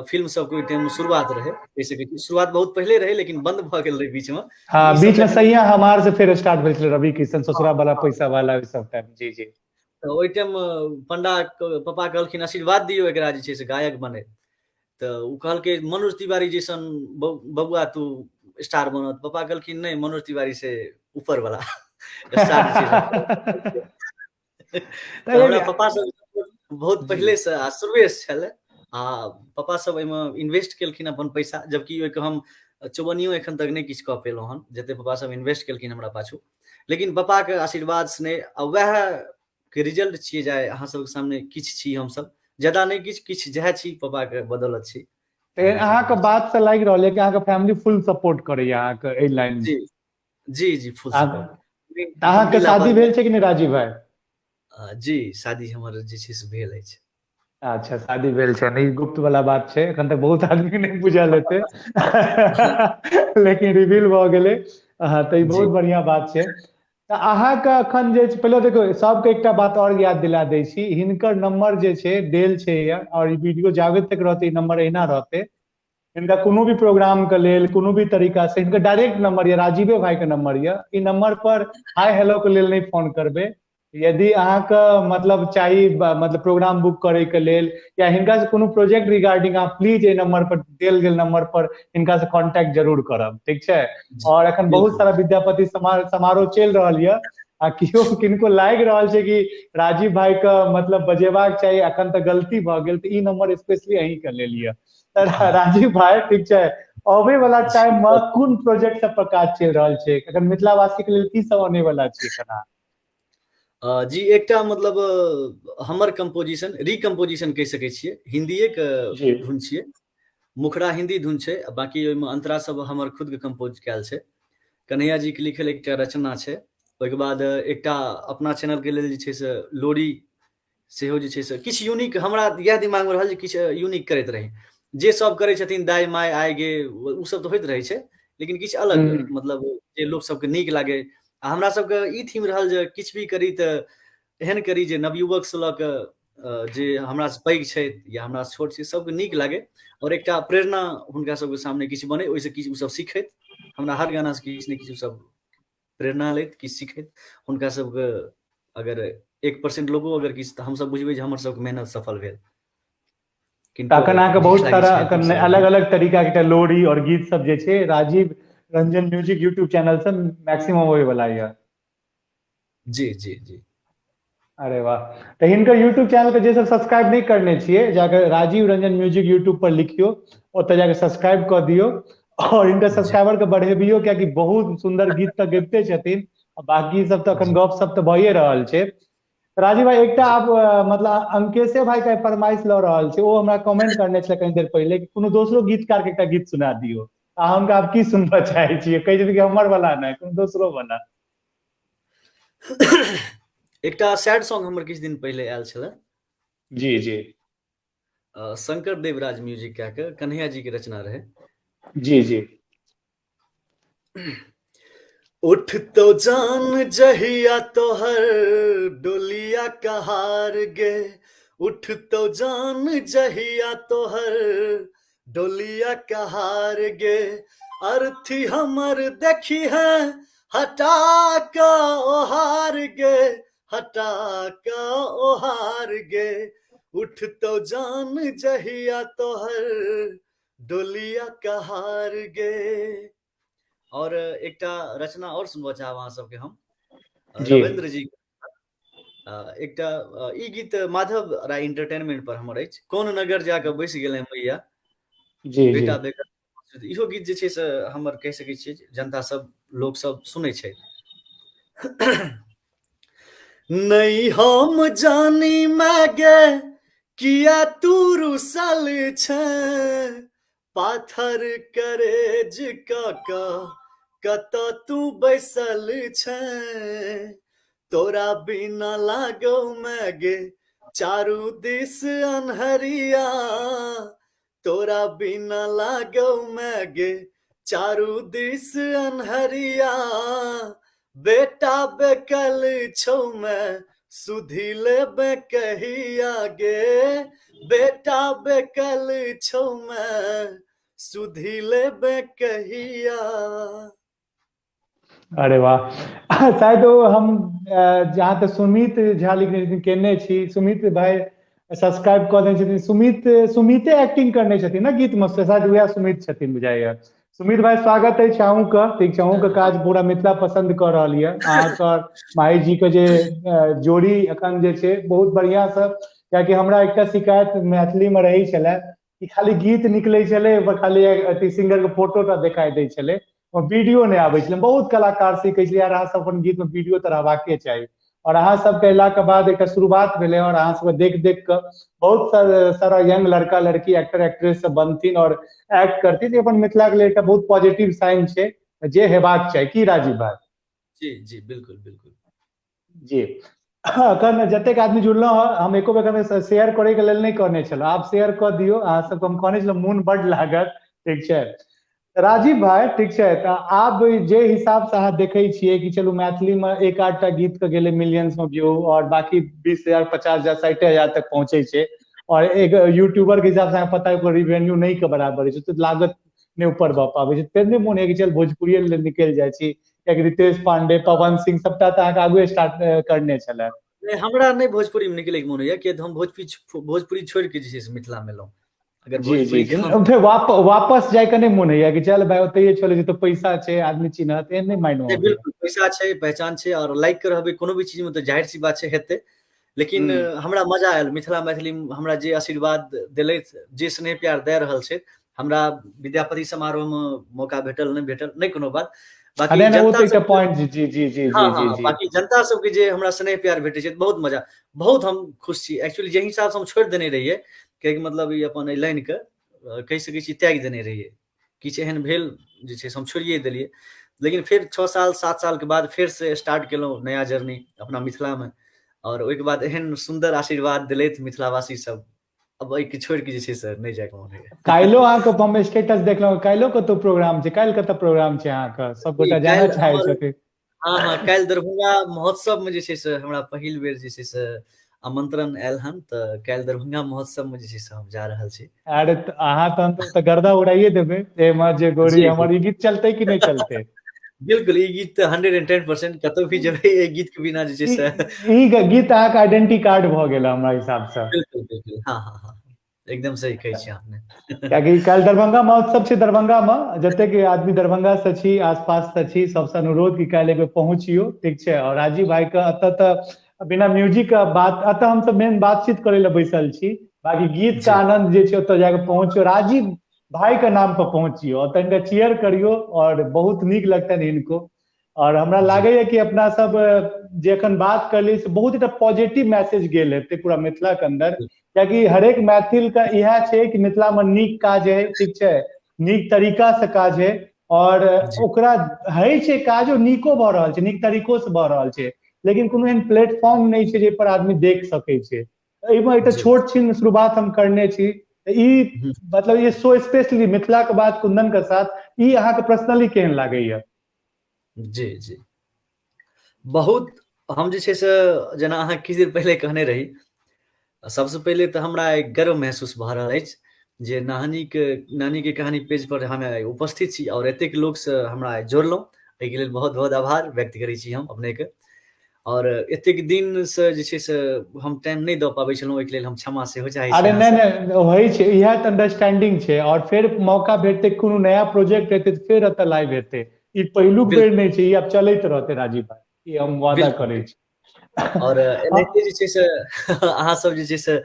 फिल्म सबके ओहि टाइममे शुरुआत रहै, कहि सकै छी शुरुआत बहुत पहिले रहै, लेकिन बंद भऽ गेल रहै बीचमे। हँ, ई सब बीच में जखन सैया हमार से फेर स्टार्ट भेल छलै, रवि किशन ससुरा वाला हँ। पैसा वाला ओहि सब टाइम। जी जी। तऽ ओहि टाइम पंडा पप्पा कहलखिन आशीर्वाद दियौ एकरा जे छै से गायक बने, तऽ ओ कहलकै मनोज तिवारी जैसन बबुआ तू स्टार बनत। पप्पा कहलखिन नहि, मनोज तिवारी से ऊपर वाला स्टार जे छै। तऽ हमरा पप्पा सब बहुत पहिले से आ शुरुए से छलै, आ पप्पा सब एहिमे इन्वेस्ट केलखिन अपन पैसा, जबकि ओहिके हम चौबनियो एखन तक नहि किछु कऽ पेलहुँ हन जते पप्पा सब इन्वेस्ट केलखिन हमरा पाछू। लेकिन पप्पा के आशीर्वाद स्नेह आ वएह के रिजल्ट छियै जे अहाँ सबके सामने किछु छी, हमसब ज्यादा नहि किछु, किछु जएह छी पप्पा के बदौलत छी। तऽ अहाँके बात से लागि रहल है कि अहाँके फैमिली फुल सपोर्ट करैया अहाँके एहि लाइन में। जी जी जी, फुल सपोर्ट। अहाँके शादी भेल छै कि नहि राजीव भाई? जी, शादी हमर जे छै से भेल अछि। अच्छा, शादी भेल छै। नहि, गुप्त वाला बात छै, एखन तक बहुत आदमी नहि बुझल हेतै, लेकिन रिवील भऽ गेलै। हँ, तऽ ई बहुत बढ़िया बात छै। तऽ अहाँके एखन जे पहिले देखो, सबके एकटा बात और याद दिला दै छी, हिनकर नंबर जे छै देल छै और ई वीडियो जाबे तक रहतै ई नंबर एहिना रहतै। हिनका कोनो भी प्रोग्राम के लेल कोनो भी तरीका से हिनकर डायरेक्ट नंबर यऽ, राजीवे भाई के नंबर यऽ, ई नंबर पर हाय हेलो के लेल नहि फोन करबै। यदि अहाँके मतलब चाही मतलब प्रोग्राम बुक करे के लेल या हिनका से कोनो प्रोजेक्ट रिगार्डिंग, अहाँ प्लीज एहि नंबर पर देल गेल नंबर पर हिनका से कॉन्टैक्ट जरूर करब, ठीक छै? और एखन बहुत सारा विद्यापति समारोह चलि रहल यऽ, आ केओ किनको लागि रहल छै कि राजीव भाई के मतलब बजेबाक चाही, एखन तऽ गलती भऽ गेल, तऽ ई नंबर स्पेशली अहीं के लेल यऽ। तऽ राजीव भाई, ठीक छै, अबै वाला टाइम में कोन प्रोजेक्ट सब पर काज चलि रहल छै, एखन मिथिलावासी के लेल की सब आने वाला छै एखन? जी, एकटा मतलब हमर कंपोजिशन रिकम्पोजिशन कहि सकै छियै, हिन्दीए के धुन छियै, मुखड़ा हिन्दी धुन छै, बाकी ओहिमे अंतरा सब हमर खुद के कंपोज कयल छै। कन्हैया जी के लिखल एकटा रचना छै। ओहिके बाद एकटा अपना चैनल के लेल जे छै से लोरी सेहो जे छै से किछु यूनिक, हमरा इएह दिमागमे रहल जे किछु यूनिक करैत रही। जे सब करै छथिन दाइ माइ आइ गे, ओ सब तऽ होइत रहै छै, लेकिन किछु अलग मतलब जे लोक सबके नीक लागै। आ हमरा सबके ई थीम रहल जे किछु भी करी तऽ एहन करी जे नवयुवक से लऽ कऽ जे हमरा से पैघ छथि या हमरा से छोट छै सबके नीक लागै, और एकटा प्रेरणा हुनका सबके सामने किछु बनै, ओहिसँ किछु ओसब सीखैत, हमरा हर गाना से किछु ने किछु सब प्रेरणा लैत, किछु सीखैत। हुनका सबके अगर 1% लोगो अगर किछु, तऽ हमसब बुझबै जे हमर सबके मेहनत सफल भेल। अखन अहाँके बहुत सारा अखन अलग अलग तरीका के लोरी और गीत सब जे छै Rajiv Ranjan music YouTube channel से मैक्सिमम होय वाला यऽ। जी जी जी। अरे वाह। तऽ हिनकर यूट्यूब चैनल के जे सब सब्सक्राइब नहि करने छियै, जाकर राजीव रंजन म्यूजिक यूट्यूब पर लिखियो, ओतऽ जाके सब्सक्राइब कऽ दियौ और हिनकर सब्सक्राइबर के बढ़ेबियो, कियाकि बहुत सुंदर गीत तऽ गबिते छथिन, बाकी सब तऽ अखन गप सब तऽ भइए रहल छै। राजीव भाई, एकटा आब मतलब अंकेशे भाई के फरमाइश लऽ रहल छै, ओ हमरा कमेंट करने छलै कनी देर पहिले कि कोनो दोसरो गीतकार के एकटा गीत सुना दियौ। अहाँ हुनका आब की सुनबऽ चाहै छियै? कहै छथिन कि हमर वाला नहि, कोनो दोसरो वाला। एकटा सैड सॉन्ग हमर किछु दिन पहिले आयल छलै। जी जी। शंकर देवराज म्यूजिक कए के कन्हैया जी के रचना रहै। जी जी। उठ तो जान जहिया तोहर डोलिया कहार गे, उठ तो जान जहिया तोहर डोलिया कहार गे, अर्थी हमर देखी है हटा का ओहार गे, हटा का ओहार गे, उठ तो जान जहिया तोहर डोलिया कहार गे। आओर एकटा रचना आओर सुनबऽ चाहब अहाँ सबके हम, रविन्द्र जी एकटा ई गीत माधव राय एंटरटेनमेंट पर हमर अछि, कोन नगर जाकऽ बैस गेलै मैया बेटा बेटा। इहो गीत जे छै से हमर कहि सकै छियै जनता सब लोक सब सुनै छै। नहीं हम जानी मागे किया तू रुसल छै, पाथर करेज कऽ कत तू बैसल छै, तोरा बिना लागौ मागे चारू दिस अन्हरिया, तोरा बिना लागौ मागे चारू दिस अन्हरिया, बेटा बेकल छौ मैं सुधी लेबे कहिया गे, बेटा बेकल छौ मैं सुधी लेबे कहिया। अरे वाह। शायद ओ हम जहाँ तक सुमित झा लिखने छथिन केने छी, सुमित भाई सब्सक्राइब कऽ देने छथिन। सुमिते एक्टिंग करने छथिन ने गीत में, शायद वएह सुमित छथिन बुझाइया। सुमित भाई स्वागत अछि अहूँके, ठीक छै। अहूँके काज पूरा मिथिला पसन्द कऽ रहल यऽ। अहाँके माही जी के जे जोड़ी एखन जे छै बहुत बढ़िआँ सँ, कियाकि हमरा एकटा शिकायत मैथिली मे रहै छलै कि खाली गीत निकलै छलै ओकर खाली अथी सिंगर के फोटो टा देखाइ दै छलै, वीडियो नहि आबै छलै। बहुत कलाकार से कहै छलै यार अहाँ सब अपन गीत मे वीडियो तऽ रहबाके चाही। और अहाँ सबके अयलाक के बाद एकटा शुरुआत भेलै और अहाँ सबके देख देख कऽ बहुत सारा यंग लड़का लड़की एक्टर एक्ट्रेस सब बनथिन और एक्ट करथिन। अपन मिथिला के लेल एकटा बहुत पॉजिटिव साइन छै जे हेबाक चाही। की राजीव भाई? जी जी बिल्कुल बिल्कुल जी। अखन जतेक आदमी जुड़लहुँ हँ, हम एको बेर शेयर करे के लेल नहि कहने छलहुँ, आब शेयर कऽ दियौ। अहाँ सबके हम कहने छलहुँ मोन बड लागत, ठीक छै राजीव भाई? ठीक छै। तऽ आब जे हिसाब से अहाँ देखै छियै कि चलू मैथिली मे एक आधटा गीत के गेलै मिलियंस में व्यू और बाकी 20,000 50,000 60,000 तक पहुंचे छै, और एक यूट्यूबर के हिसाब से अहाँ पता है रिवेन्यू नहीं के बराबर छै, तऽ लागत नहि ऊपर भऽ पाबै छै। फेर नहि मोन होइया कि चल भोजपुरिये लेल निकलि जाइ छी, कियाकि रितेश पांडे, पवन सिंह सबटा तऽ अहाँके आगुए स्टार्ट करने छलै। नहि, हमरा नहि भोजपुरी मे निकलैके मोन होइया, किया तऽ हम भोजपुरी छोड़ि के जे छै से मिथिला मे एलहुँ। अगर जी जी फेर वापस जाय के नहि मोन होइया कि चल भाई ओतहिए चलै छी तऽ पैसा छै, आदमी चिन्हत, एहन नहि माइंड मे? बिल्कुल, पैसा छै, पहचान छै और लाइक के रहबै कोनो भी चीज मे तऽ जाहिर सी बात छै हेतै। लेकिन हमरा मजा आयल मिथिला मैथिली, हमरा जे आशीर्वाद देलथि, जे स्नेह प्यार दए रहल छै। हमरा विद्यापति समारोह मे मौका भेटल नहि भेटल नहि कोनो बात, बाकी जनता पॉइंट। जी जी जी जी जी जी बाकी जनता सबके जे हमरा स्नेह प्यार भेटै छै, बहुत मजा, बहुत हम खुश छी। एक्चुअली जे हिसाब से हम छोड़ि देने रहियै, कियाकि मतलब ई अपन एहि लाइन के कहि सकै छी त्यागि देने रहियै, किछु एहन भेल जे छै से हम छोड़िए देलियै। लेकिन फेर 6 साल 7 साल के बाद फेर से स्टार्ट केलहुँ नया जर्नी अपना मिथिला मे, और ओहिके बाद एहन सुन्दर आशीर्वाद देलथि मिथिलावासी सब, अब एहिके छोड़ि के जे छै से नहि जायके मोन होइया। काल्हिो अहाँके हम स्टेटस देखलहुँ, काल्हिो कतौ प्रोग्राम छै? काल्हि कतऽ प्रोग्राम छै अहाँके? सब गोटा जानऽ चाहै छथिन। हँ हँ काल्हि दरभंगा महोत्सव मे जे छै से हमरा पहिल बेर जे छै से आमंत्रण आयल हन, तऽ काल्हि दरभंगा महोत्सव मे जे छै से हम जा रहल छी। अरे अहाँ तहन तऽ गर्दा उड़ाइए देबै एहिमे जे गोरी हमर ई गीत चलतै कि नहि चलतै? बिल्कुल, ई गीत तऽ 110% कतौ भी जेबै एहि गीत के बिना जे छै से ई गीत अहाँके आइडेंटिटी कार्ड भऽ गेल हमरा हिसाब से। बिल्कुल बिल्कुल, हँ हँ हँ एकदम सही कहै छी अपने। कियाकि काल्हि दरभंगा महोत्सव छै दरभंगा मे, जतेक आदमी दरभंगा से छी, आसपास से छी, सबसे अनुरोध कि काल्हि एक बेर पहुँचियौ, ठीक छै। और राजीव भाई के एतऽ तऽ बिना म्यूजिक के बात, एतऽ हमसब मेन बातचीत करै लए बैसल छी, बाकी गीत के आनंद जे छै ओतऽ जाके पहुँचियौ, राजीव भाई के नाम पर पहुँचियौ और तनिका चीयर करियौ और बहुत नीक लगतनि हिनको। और हमरा लागैया कि अपना सब जे एखन बात करली से बहुत एकटा पॉजिटिव मैसेज गेल हेतै पूरा मिथिला के अंदर, कियाकि हरेक मैथिल के इएह छै कि मिथिला मे नीक काज है, ठीक छै, नीक तरीका से काज है और ओकरा है छै काजो नीको भऽ रहल छै, नीक तरीको से भऽ रहल छै, लेकिन कोनो एहन प्लेटफॉर्म नहि छै जाहि पर आदमी देख सकै छै। एहिमे एकटा छोट छिन शुरुआत हम करने छी, ई मतलब ये सो स्पेशली मिथिला के बात कुंदन के साथ, ई अहाँके पर्सनली केहन लागैया? जी जी बहुत, हम जे छै से जेना अहाँ किछु देर पहिले कहने रही, सबसँ पहिले तऽ हमरा एक गर्व महसूस भऽ रहल अछि जे नानीके कहानी पेज पर हम आइ उपस्थित छी और एतेक लोकसँ हमरा आइ जोड़लहुँ, एहिके लेल बहुत बहुत आभार व्यक्त करै छी हम अपनेके। और एतेक दिनसँ जे छै से हम टाइम नहि दऽ पाबै छलहुँ, ओहिके लेल हम क्षमा सेहो चाहै छी। अरे नहि नहि, होइ छै, इएह तऽ अंडरस्टैंडिंग छै। और फेर मौका भेटतै, कोनो नया प्रोजेक्ट हेतै तऽ फेर एतऽ लाइव हेतै, ई पहिलुक बेर नहि छै, ई आब चलैत रहतै राजीव भाई, ई हम वादा करै छी। और एनाहिते जे छै से अहाँ सब जे छै से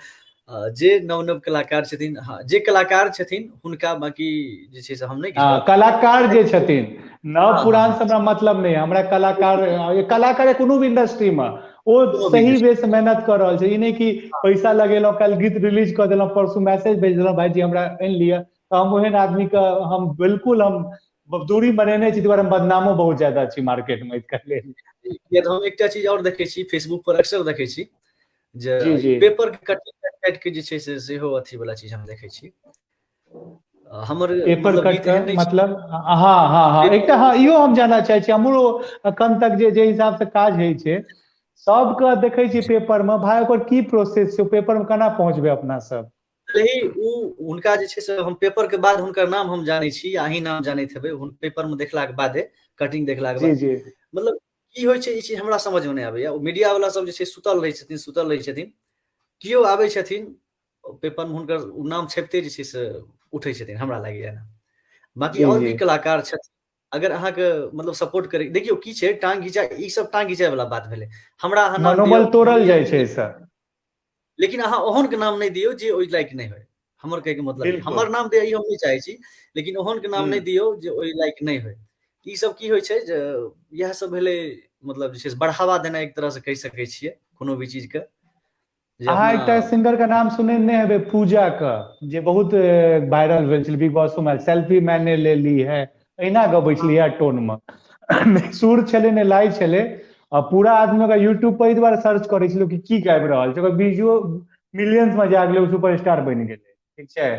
जे नव नव कलाकार छथिन, जे कलाकार छथिन हुनका बाकी जे छै से हम नहि कलाकार जे छथिन नव पुरान से हमरा मतलब नहि, हमरा कलाकार कलाकार कोनो भी इंडस्ट्री में ओ सही वे से मेहनत कर रहल छै। ई नहि कि पैसा लगेलहुँ, काल्हि गीत रिलीज कऽ देलहुँ, परसू मैसेज भेज देलहुँ भाईजी हमरा आनि लिअ, तऽ हम ओहन आदमी के हम बिल्कुल हम दूरी बनेने छी, दुआरे हम बदनामो बहुत ज्यादा छी मार्केट में एहिके लेल। हम एकटा चीज आओर देखै छी फेसबुक पर अक्सर देखै छी जे पेपर के कटिंग काटि के जे छै से सेहो अथी वाला चीज हम देखै छी। हमर पेपर कट मतलब हाँ हाँ हाँ एकटा हाँ इहो हम जानऽ चाहै छी। हमरो अखन तक जे जे हिसाब से काज होइ छै सबके देखै छी पेपर में, भाय ओकर की प्रोसेस छै, पेपर में केना पहुँचबै अपना सब? ही ओ हुनका जे छै से हम पेपर के बाद हुनकर नाम हम जानै छी, अहीं नाम जानैत हेबै पेपर में देखलाक बादे, कटिंग देखलाक बाद। मतलब की होइ छै ई चीज हमरा समझ में नहि आबैया। ओ मीडिया वाला सब जे छै सुतल रहै छथिन, सुतल रहै छथिन, केओ आबै छथिन पेपर में हुनकर नाम छपिते जे छै से उठै छथिन, हमरा लागैया ना। बाकी और भी कलाकार छथिन, अगर अहाँके मतलब सपोर्ट करै, देखियौ की छै टांग घिचा, ई सब टांग घिचाय वाला बात भेलै। हमरा अहाँ मनोबल तोड़ल जाइ छै सर, लेकिन अहाँ ओहन के नाम नहि दियौ जे ओहि लायक नहि होय। हमर कहैके मतलब हमर नाम दे हम नहि चाहै छी, लेकिन ओहन के नाम नहि दियौ जे ओहि लायक नहि होय। ई सब की होइ छै जे इएह सब भेलै मतलब जे छै बढ़ावा देनाइ एक तरह से कहि सकै छियै कोनो भी चीज के। अहाँ एकटा सिंगर के नाम सुने नहि हेबै, पूजा के, जे बहुत वायरल भेल छलै बिग बॉस में, सेल्फी मैंने ले ली है, एहिना गबै छलै इएह टोन में, सुर छलै ने लाइ छलै, आ पूरा आदमी ओकरा यूट्यूब पर एहि दुआरे सर्च करै छलै कि की गाबि रहल छै, ओकर वीडियो मिलियंस में जा गेलै, ओ सुपरस्टार बनि गेलै। ठीक छै,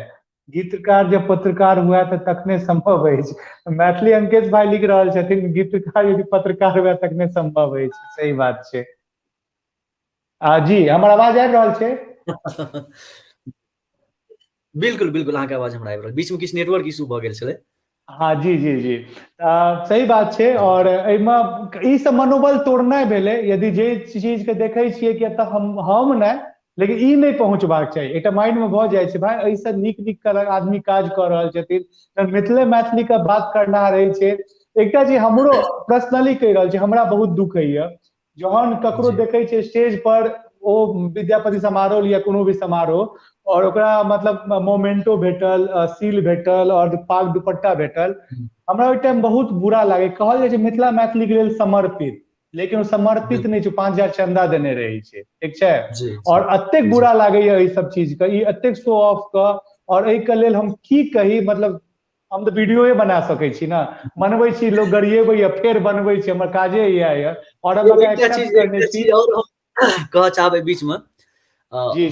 गीतकार जब पत्रकार हुआ तऽ तखने संभव अछि। मैथिली अंकेश भाई लिख रहल छथिन, गीतकार यदि पत्रकार हुआ तखने संभव अछि। सही बात छै। जी हमर आवाज आबि रहल छै? बिल्कुल बिल्कुल, अहाँके आवाज हमरा आबि रहल, बीच में किछु नेटवर्क इशू भऽ गेल छलै। हाँ जी जी जी सही बात छै। और एहिमे ई सब मनोबल तोड़नाइ भेलै। यदि जे चीज के देखै छियै कि एतऽ हम नहि, लेकिन ई नहि पहुँचबाक चाही, एकटा माइंड में भऽ जाइ छै भाय एहिसँ नीक नीक आदमी काज कऽ रहल छथिन, मिथिले मैथिली के बात करना रहै छै। एकटा जे हमरो पर्सनली कहि रहल छी, हमरा बहुत दुख होइया जहन ककरो देखै छियै स्टेज पर, ओ विद्यापति समारोह या कोनो भी समारोह, और ओकरा मतलब मोमेंटो भेटल, सील भेटल और पाग दुपट्टा भेटल, हमरा ओहि टाइम बहुत बुरा लागे। कहल जाइ छै मिथिला मैथिली के लेल समर्पित, लेकिन ओ समर्पित नहि छै, 5000 चंदा देने रहै छै। ठीक छै, और एतेक बुरा लागैया एहि सब चीज के, ई एतेक शो ऑफ के, और एहिके लेल हम की कही, मतलब हम तऽ वीडियोए बना सकै छी ने, बनबै छी, लोग गरियेबै फेर बनबै छी, हमर काजे इएह यऽ। और हम करने छी। और हम कहऽ चाहबै बीच में,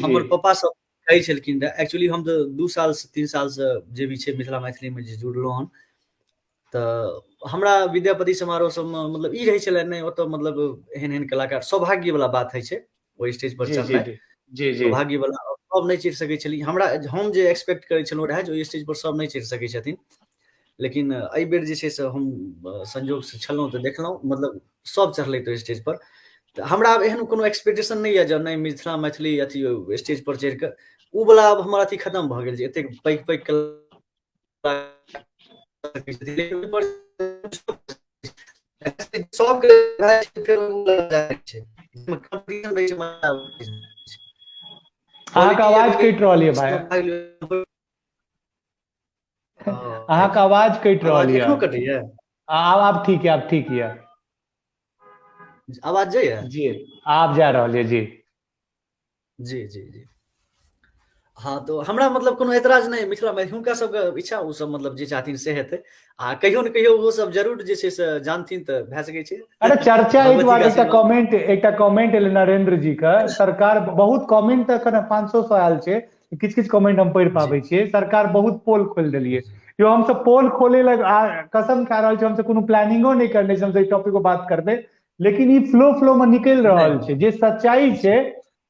हमर पापा सब कहै छलखिन रहए, एक्चुअली हम तऽ 2 साल से 3 साल से जे भी छै मिथिला मैथिली में जे जुड़लहुँ हन, तऽ हमरा विद्यापति समारोह सबमे मतलब ई रहै छलै नहि ओतऽ मतलब एहन एहन कलाकार, सौभाग्य वाला बात होइ छै ओहि स्टेज पर चढ़नाइ, सौभाग्य वाला, सब नहि चढ़ि सकै छलै। हमरा हम जे एक्सपेक्ट करै छलहुँ रहए जे ओहि स्टेज पर सब नहि चढ़ि सकै छथिन, लेकिन एहि बेर जे छै से हम संजोग से छलहुँ तऽ देखलहुँ मतलब सब चढ़लै ओहि स्टेज पर। तऽ हमरा आब एहन कोनो एक्सपेक्टेशन नहि यऽ जे नहि मिथिला मैथिली अथी स्टेज पर चढ़ि कऽ ओ वाला आब हमर अथी खतम भऽ गेल जे एतेक पैघ पैघ अहाँके आवाज कटि रहल यऽ भाई, अहाँके आवाज कटि रहल यऽ। कटैया? आब ठीक यऽ, आब ठीक यऽ। आवाज जाइया? जी आब जा रहल यऽ। जी जी जी जी हाँ, तो हमरा मतलब कोनो एतराज नहि मिथिला में, हुनका सबके इच्छा, ओ सब मतलब जे चाहथिन से हेतै, आ कहियो ने कहियो ओ सब जरूर जे छै से जानथिन तऽ भए सकै छै। अरे चर्चा एहि दुआरे एकटा कमेंट एलै नरेंद्र जी के, सरकार बहुत कमेंट तऽ एखन 500 सौ आयल छै, किछु किछु कमेंट हम पढ़ि पाबै छियै। सरकार बहुत पोल खोलि देलियै यो, हमसब पोल खोले लग कसम खा रहल छी, हमसब कोनो प्लानिंगो नहि करने छी हमसब ई टॉपिक पर बात करबै, लेकिन ई फ्लो फ्लो में निकलि रहल छै, जे सच्चाई छै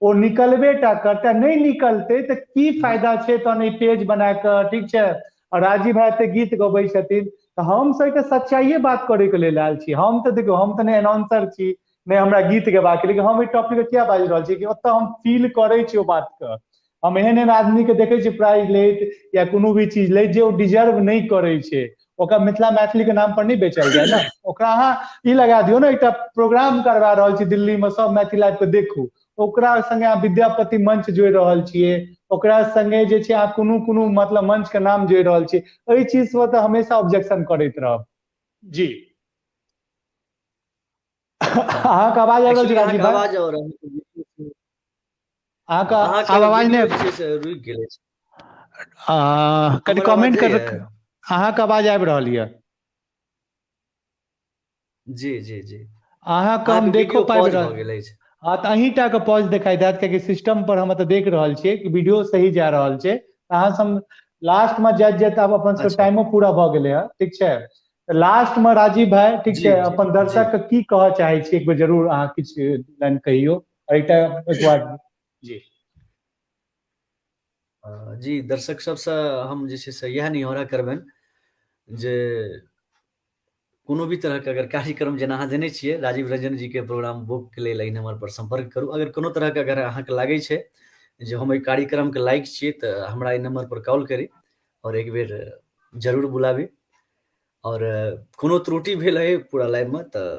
ओ निकलबे टा करतै, नहि निकलतै तऽ की फायदा छै तहन ई पेज बना कऽ। ठीक छै, और राजीव भाई एते गीत गबै छथिन तऽ हम सब के सच्चाइये बात करे के लेल आयल छी। हम तऽ देखियौ, हम तऽ नहि एनाउंसर छी, नहि हमरा गीत गेबाक, लेकिन हम एहि टॉपिक के किया बाजि रहल छी कि ओतऽ हम फील करै छी ओ बात के। हम एहन एहन आदमी के देखै छी प्राइज लैत या कोनो भी चीज लैत जे ओ डिजर्व नहि करै छै, ओकरा मिथिला मैथिली के नाम पर नहि बेचल जाय ने। ओकरा अहाँ ई लगा दियौ ने, एकटा प्रोग्राम करवा रहल छी दिल्ली में, सब मैथिल आबि कऽ देखू, ओकरा संगे अहाँ विद्यापति मंच जोड़ि रहल छियै, ओकरा संगे जे छै अहाँ कोनो कोनो मतलब मंच के नाम जोड़ि रहल छियै। एहि चीज पर तऽ हमेशा ऑब्जेक्शन करैत रहब। जी, अहाँके आवाज आबि रहल छै राजीव भाई? आवाज और अहाँके आब आवाज नहि रुकि गेल अछि। कनि कमेंट कर। अहाँके आवाज आबि रहल यऽ? जी जी जी। अहाँके हम देखो पाबि रहल गेल अछि। हँ, तऽ अहीं टा के पॉज देखाई देत, कियाकि सिस्टम पर हम तऽ देख रहल छियै कि वीडियो सही जा रहल छै। अहाँ सब लास्ट में जाइत जाइत आब अपन सब टाइमो पूरा भऽ गेलै हँ। ठीक छै, लास्ट में राजीव भाई, ठीक छै, अपन दर्शक के की कहऽ चाहै छी, एक बेर जरूर अहाँ किछु लाइन कहियौ एकटा एक बार। जी जी, दर्शक सबसँ हम जे छै से इएह निहोरा करबनि जे कोनो भी तरहके अगर कार्यक्रम, जेना अहाँ जनै छियै राजीव रंजन जीके प्रोग्राम बुकके लेल एहि नम्बर पर सम्पर्क करू। अगर कोनो तरहके अगर अहाँके लागै छै जे हम एहि कार्यक्रमके लायक छियै, तऽ हमरा एहि नम्बर पर कॉल करी आओर एक बेर जरूर बुलाबी। आओर कोनो त्रुटि भेल है पूरा लाइवमे तऽ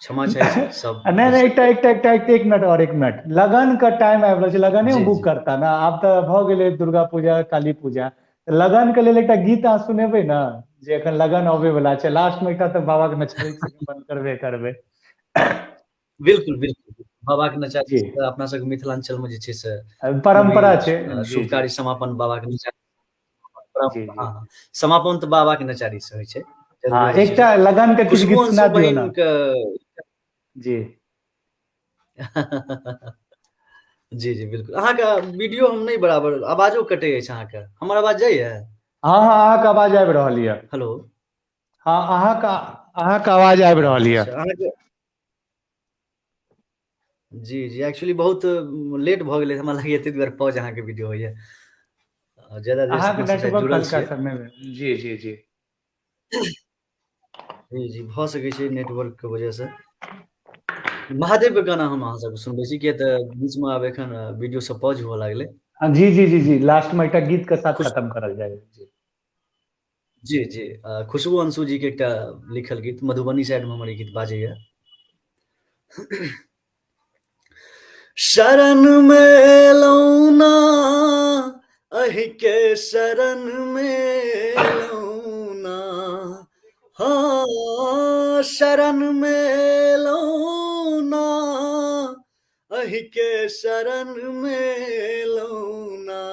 क्षमा चाहै छी सब। नहि नहि, एकटा एकटा एकटा एक मिनट और एक मिनट। लगन के टाइम आबि रहल छै, लगने मे बुक करता ने। आब तऽ भऽ गेलै दुर्गा पूजा, काली पूजा, लगन के लेल एकटा गीत अहाँ सुनेबै ने, जे एखन लगन अबै वाला छै। लास्ट मे एकटा तऽ बाबा के नचारी बंद करबे करबै। बिल्कुल बिल्कुल, बाबा के नचारी अपना सबके मिथिलांचल में जे छै से परंपरा छै। शुभ कार्य समापन बाबा के नचारी, समापन तऽ बाबा के नचारी से होइ छै। हाँ, एकटा लगन के किछु गीत सुना दियौ ने। जी जी जी, बिल्कुल। अहाँके वीडियो हम नहि बराबर, आवाजो कटै अछि अहाँके। हमर आवाज जाइए? हँ हँ, अहाँके आवाज आबि रहल यऽ। हेलो। हँ, अहाँके आवाज आबि रहल यऽ। अहाँके जी जी, एक्चुअली बहुत लेट भऽ गेलै हमरा लागैए, ताहि दुआरे पॉज अहाँके वीडियो होइए। ज्यादा देर अहाँके नेटवर्क हल्का सा। जी जी जी। जी जी, भऽ सकै छै नेटवर्क के वजह से। महादेव के गाना हम अहाँ सबके सुनबै छी, किया तऽ बीचमे आब एखन वीडियो सब पॉज हुअ लागलै। जी जी जी जी, लास्ट में एकटा गीत के साथ खत्म करल जाय। जी जी जी, खुशबू अंशु जी के एकटा लिखल गीत, मधुबनी साइड में हमर ई गीत बाजैया। शरण में एलौं ना, अहि के शरण में एलौं ना, हाँ, शरण में एलौं ना, अहि के शरण में एलौं ना,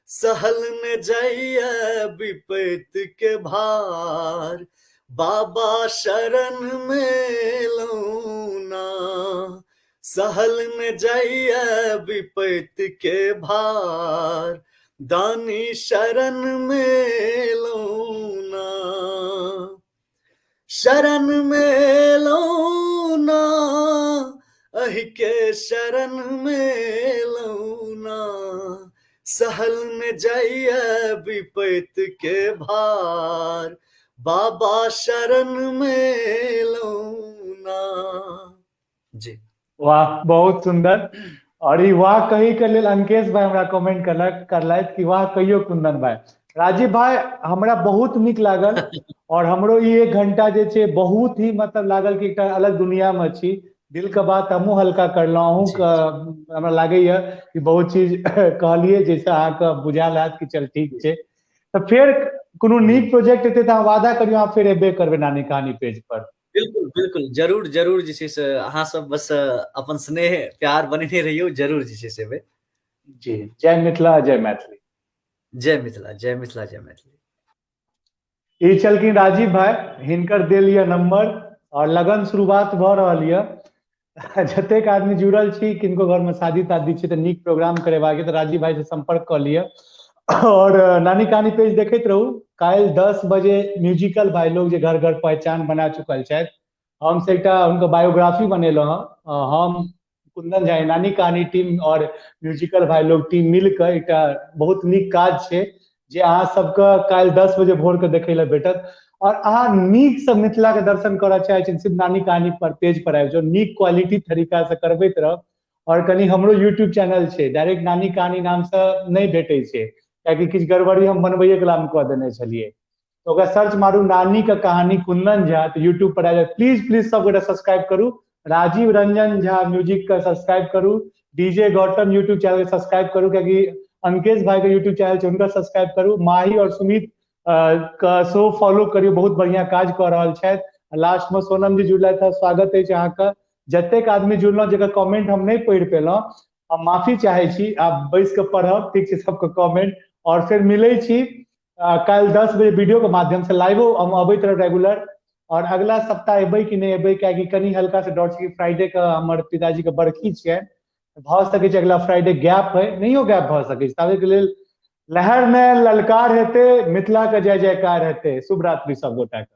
सहल ने जाइए विपैत के भार, बाबा शरण में एलौं ना, सहल ने जाइए विपैत के भार, दानी शरण में एलौं ना, शरण में एलौं ना, अहि के शरण में एलौं ना, सहल ने जाइए विपैत के भार, बाबा शरण में एलौं ना। जी वाह, बहुत सुंदर। और ई वाह कही के लेल अंकेश भाई हमरा कमेंट करलक करलथि कि वाह कहियो कुंदन भाई। राजीव भाई, हमरा बहुत नीक लागल और हमरो ई 1 घंटा जे छै बहुत ही मतलब लागल कि एकटा अलग दुनिया में छी। दिल के बात हमहूँ हल्का करलहुँ, अहूँ के हमरा लागैया कि बहुत चीज कहलियै जैसे अहाँके बुझायल हैत कि चल ठीक छै। तऽ फेर कोनो नीक प्रोजेक्ट हेतै तऽ अहाँ वादा करियौ, अहाँ फेर एबे करबै नानी कहानी पेज पर। बिल्कुल बिल्कुल, जरूर जरूर, जे छै से अहाँ सब बस अपन स्नेह प्यार बनेने रहियौ, जरूर जे छै से एबै। जी, जय मिथिला, जय मैथिली। जय मिथिला, जय मिथिला, जय मैथिली। ई छलखिन राजीव भाई, हिनकर देल यऽ नंबर और लगन शुरुआत भऽ रहल यऽ। जतेक आदमी जुड़ल छी, किनको घर में शादी तादी छै तऽ नीक प्रोग्राम करेबाक तऽ राजीव भाई से संपर्क कऽ लिअ। और नानी कहानी पेज देखैत रहू। काल्हि 10 बजे म्यूजिकल भाई लोग जे घर घर पहचान बना चुकल छथि, हम से एकटा हुनकर बायोग्राफी बनेलहुँ हँ। हम कुंदन झा, नानी कहानी टीम और म्यूजिकल भाई लोग टीम मिल कऽ एकटा बहुत नीक काज छै जे अहाँ सबके काल्हि 10 बजे भोर के देखै लए भेटत। और अहाँ नीक से मिथिला के दर्शन करऽ चाहै छी, सिर्फ नानी कहानी पर पेज पर आबि जाउ, नीक क्वालिटी तरीका से करबैत रहब। और कनि हमरो यूट्यूब चैनल छै, डायरेक्ट नानी कहानी नाम से नहि भेटै छै, कियाकि किछु गड़बड़ी हम बनबैये कला मे कऽ देने छलियै। तऽ ओकरा सर्च मारू नानी के कहानी कुंदन झा, तऽ यूट्यूब पर आ जायत। प्लीज प्लीज सब गोटा सब्सक्राइब करू, राजीव रंजन झा म्यूजिक के सब्सक्राइब करू, डीजे गौतम यूट्यूब चैनल के सब्सक्राइब करू, कियाकि अंकेश भाई के यूट्यूब चैनल छै हुनका सब्सक्राइब करू, माही और सुमित के सेहो फॉलो करियौ, बहुत बढ़िया काज कऽ रहल छथि। लास्ट में सोनम जी जुड़लथि हँ, स्वागत अछि अहाँके। जतेक आदमी जुड़लहुँ जकर कमेंट हम नहि पढ़ि पेलहुँ, हम माफी चाहै छी, आब बैस कऽ पढ़ब, ठीक छै, सबके कमेंट। और फेर मिलै छी काल्हि 10 बजे वीडियो के माध्यम से, लाइवो हम अबैत रहब रेगुलर। और अगला सप्ताह एबै कि नहि एबै, कियाकि कनि हल्का से डर छै कि फ्राइडे के हमर पिताजी के बरखी छियनि, भऽ सकै छै अगला फ्राइडे गैप होइ, नहियो गैप भऽ सकै छै। ताबे के लेल लहर में ललकार हेतै, मिथिला के जय जयकार हेतै। शुभ रात्रि सब गोटा के।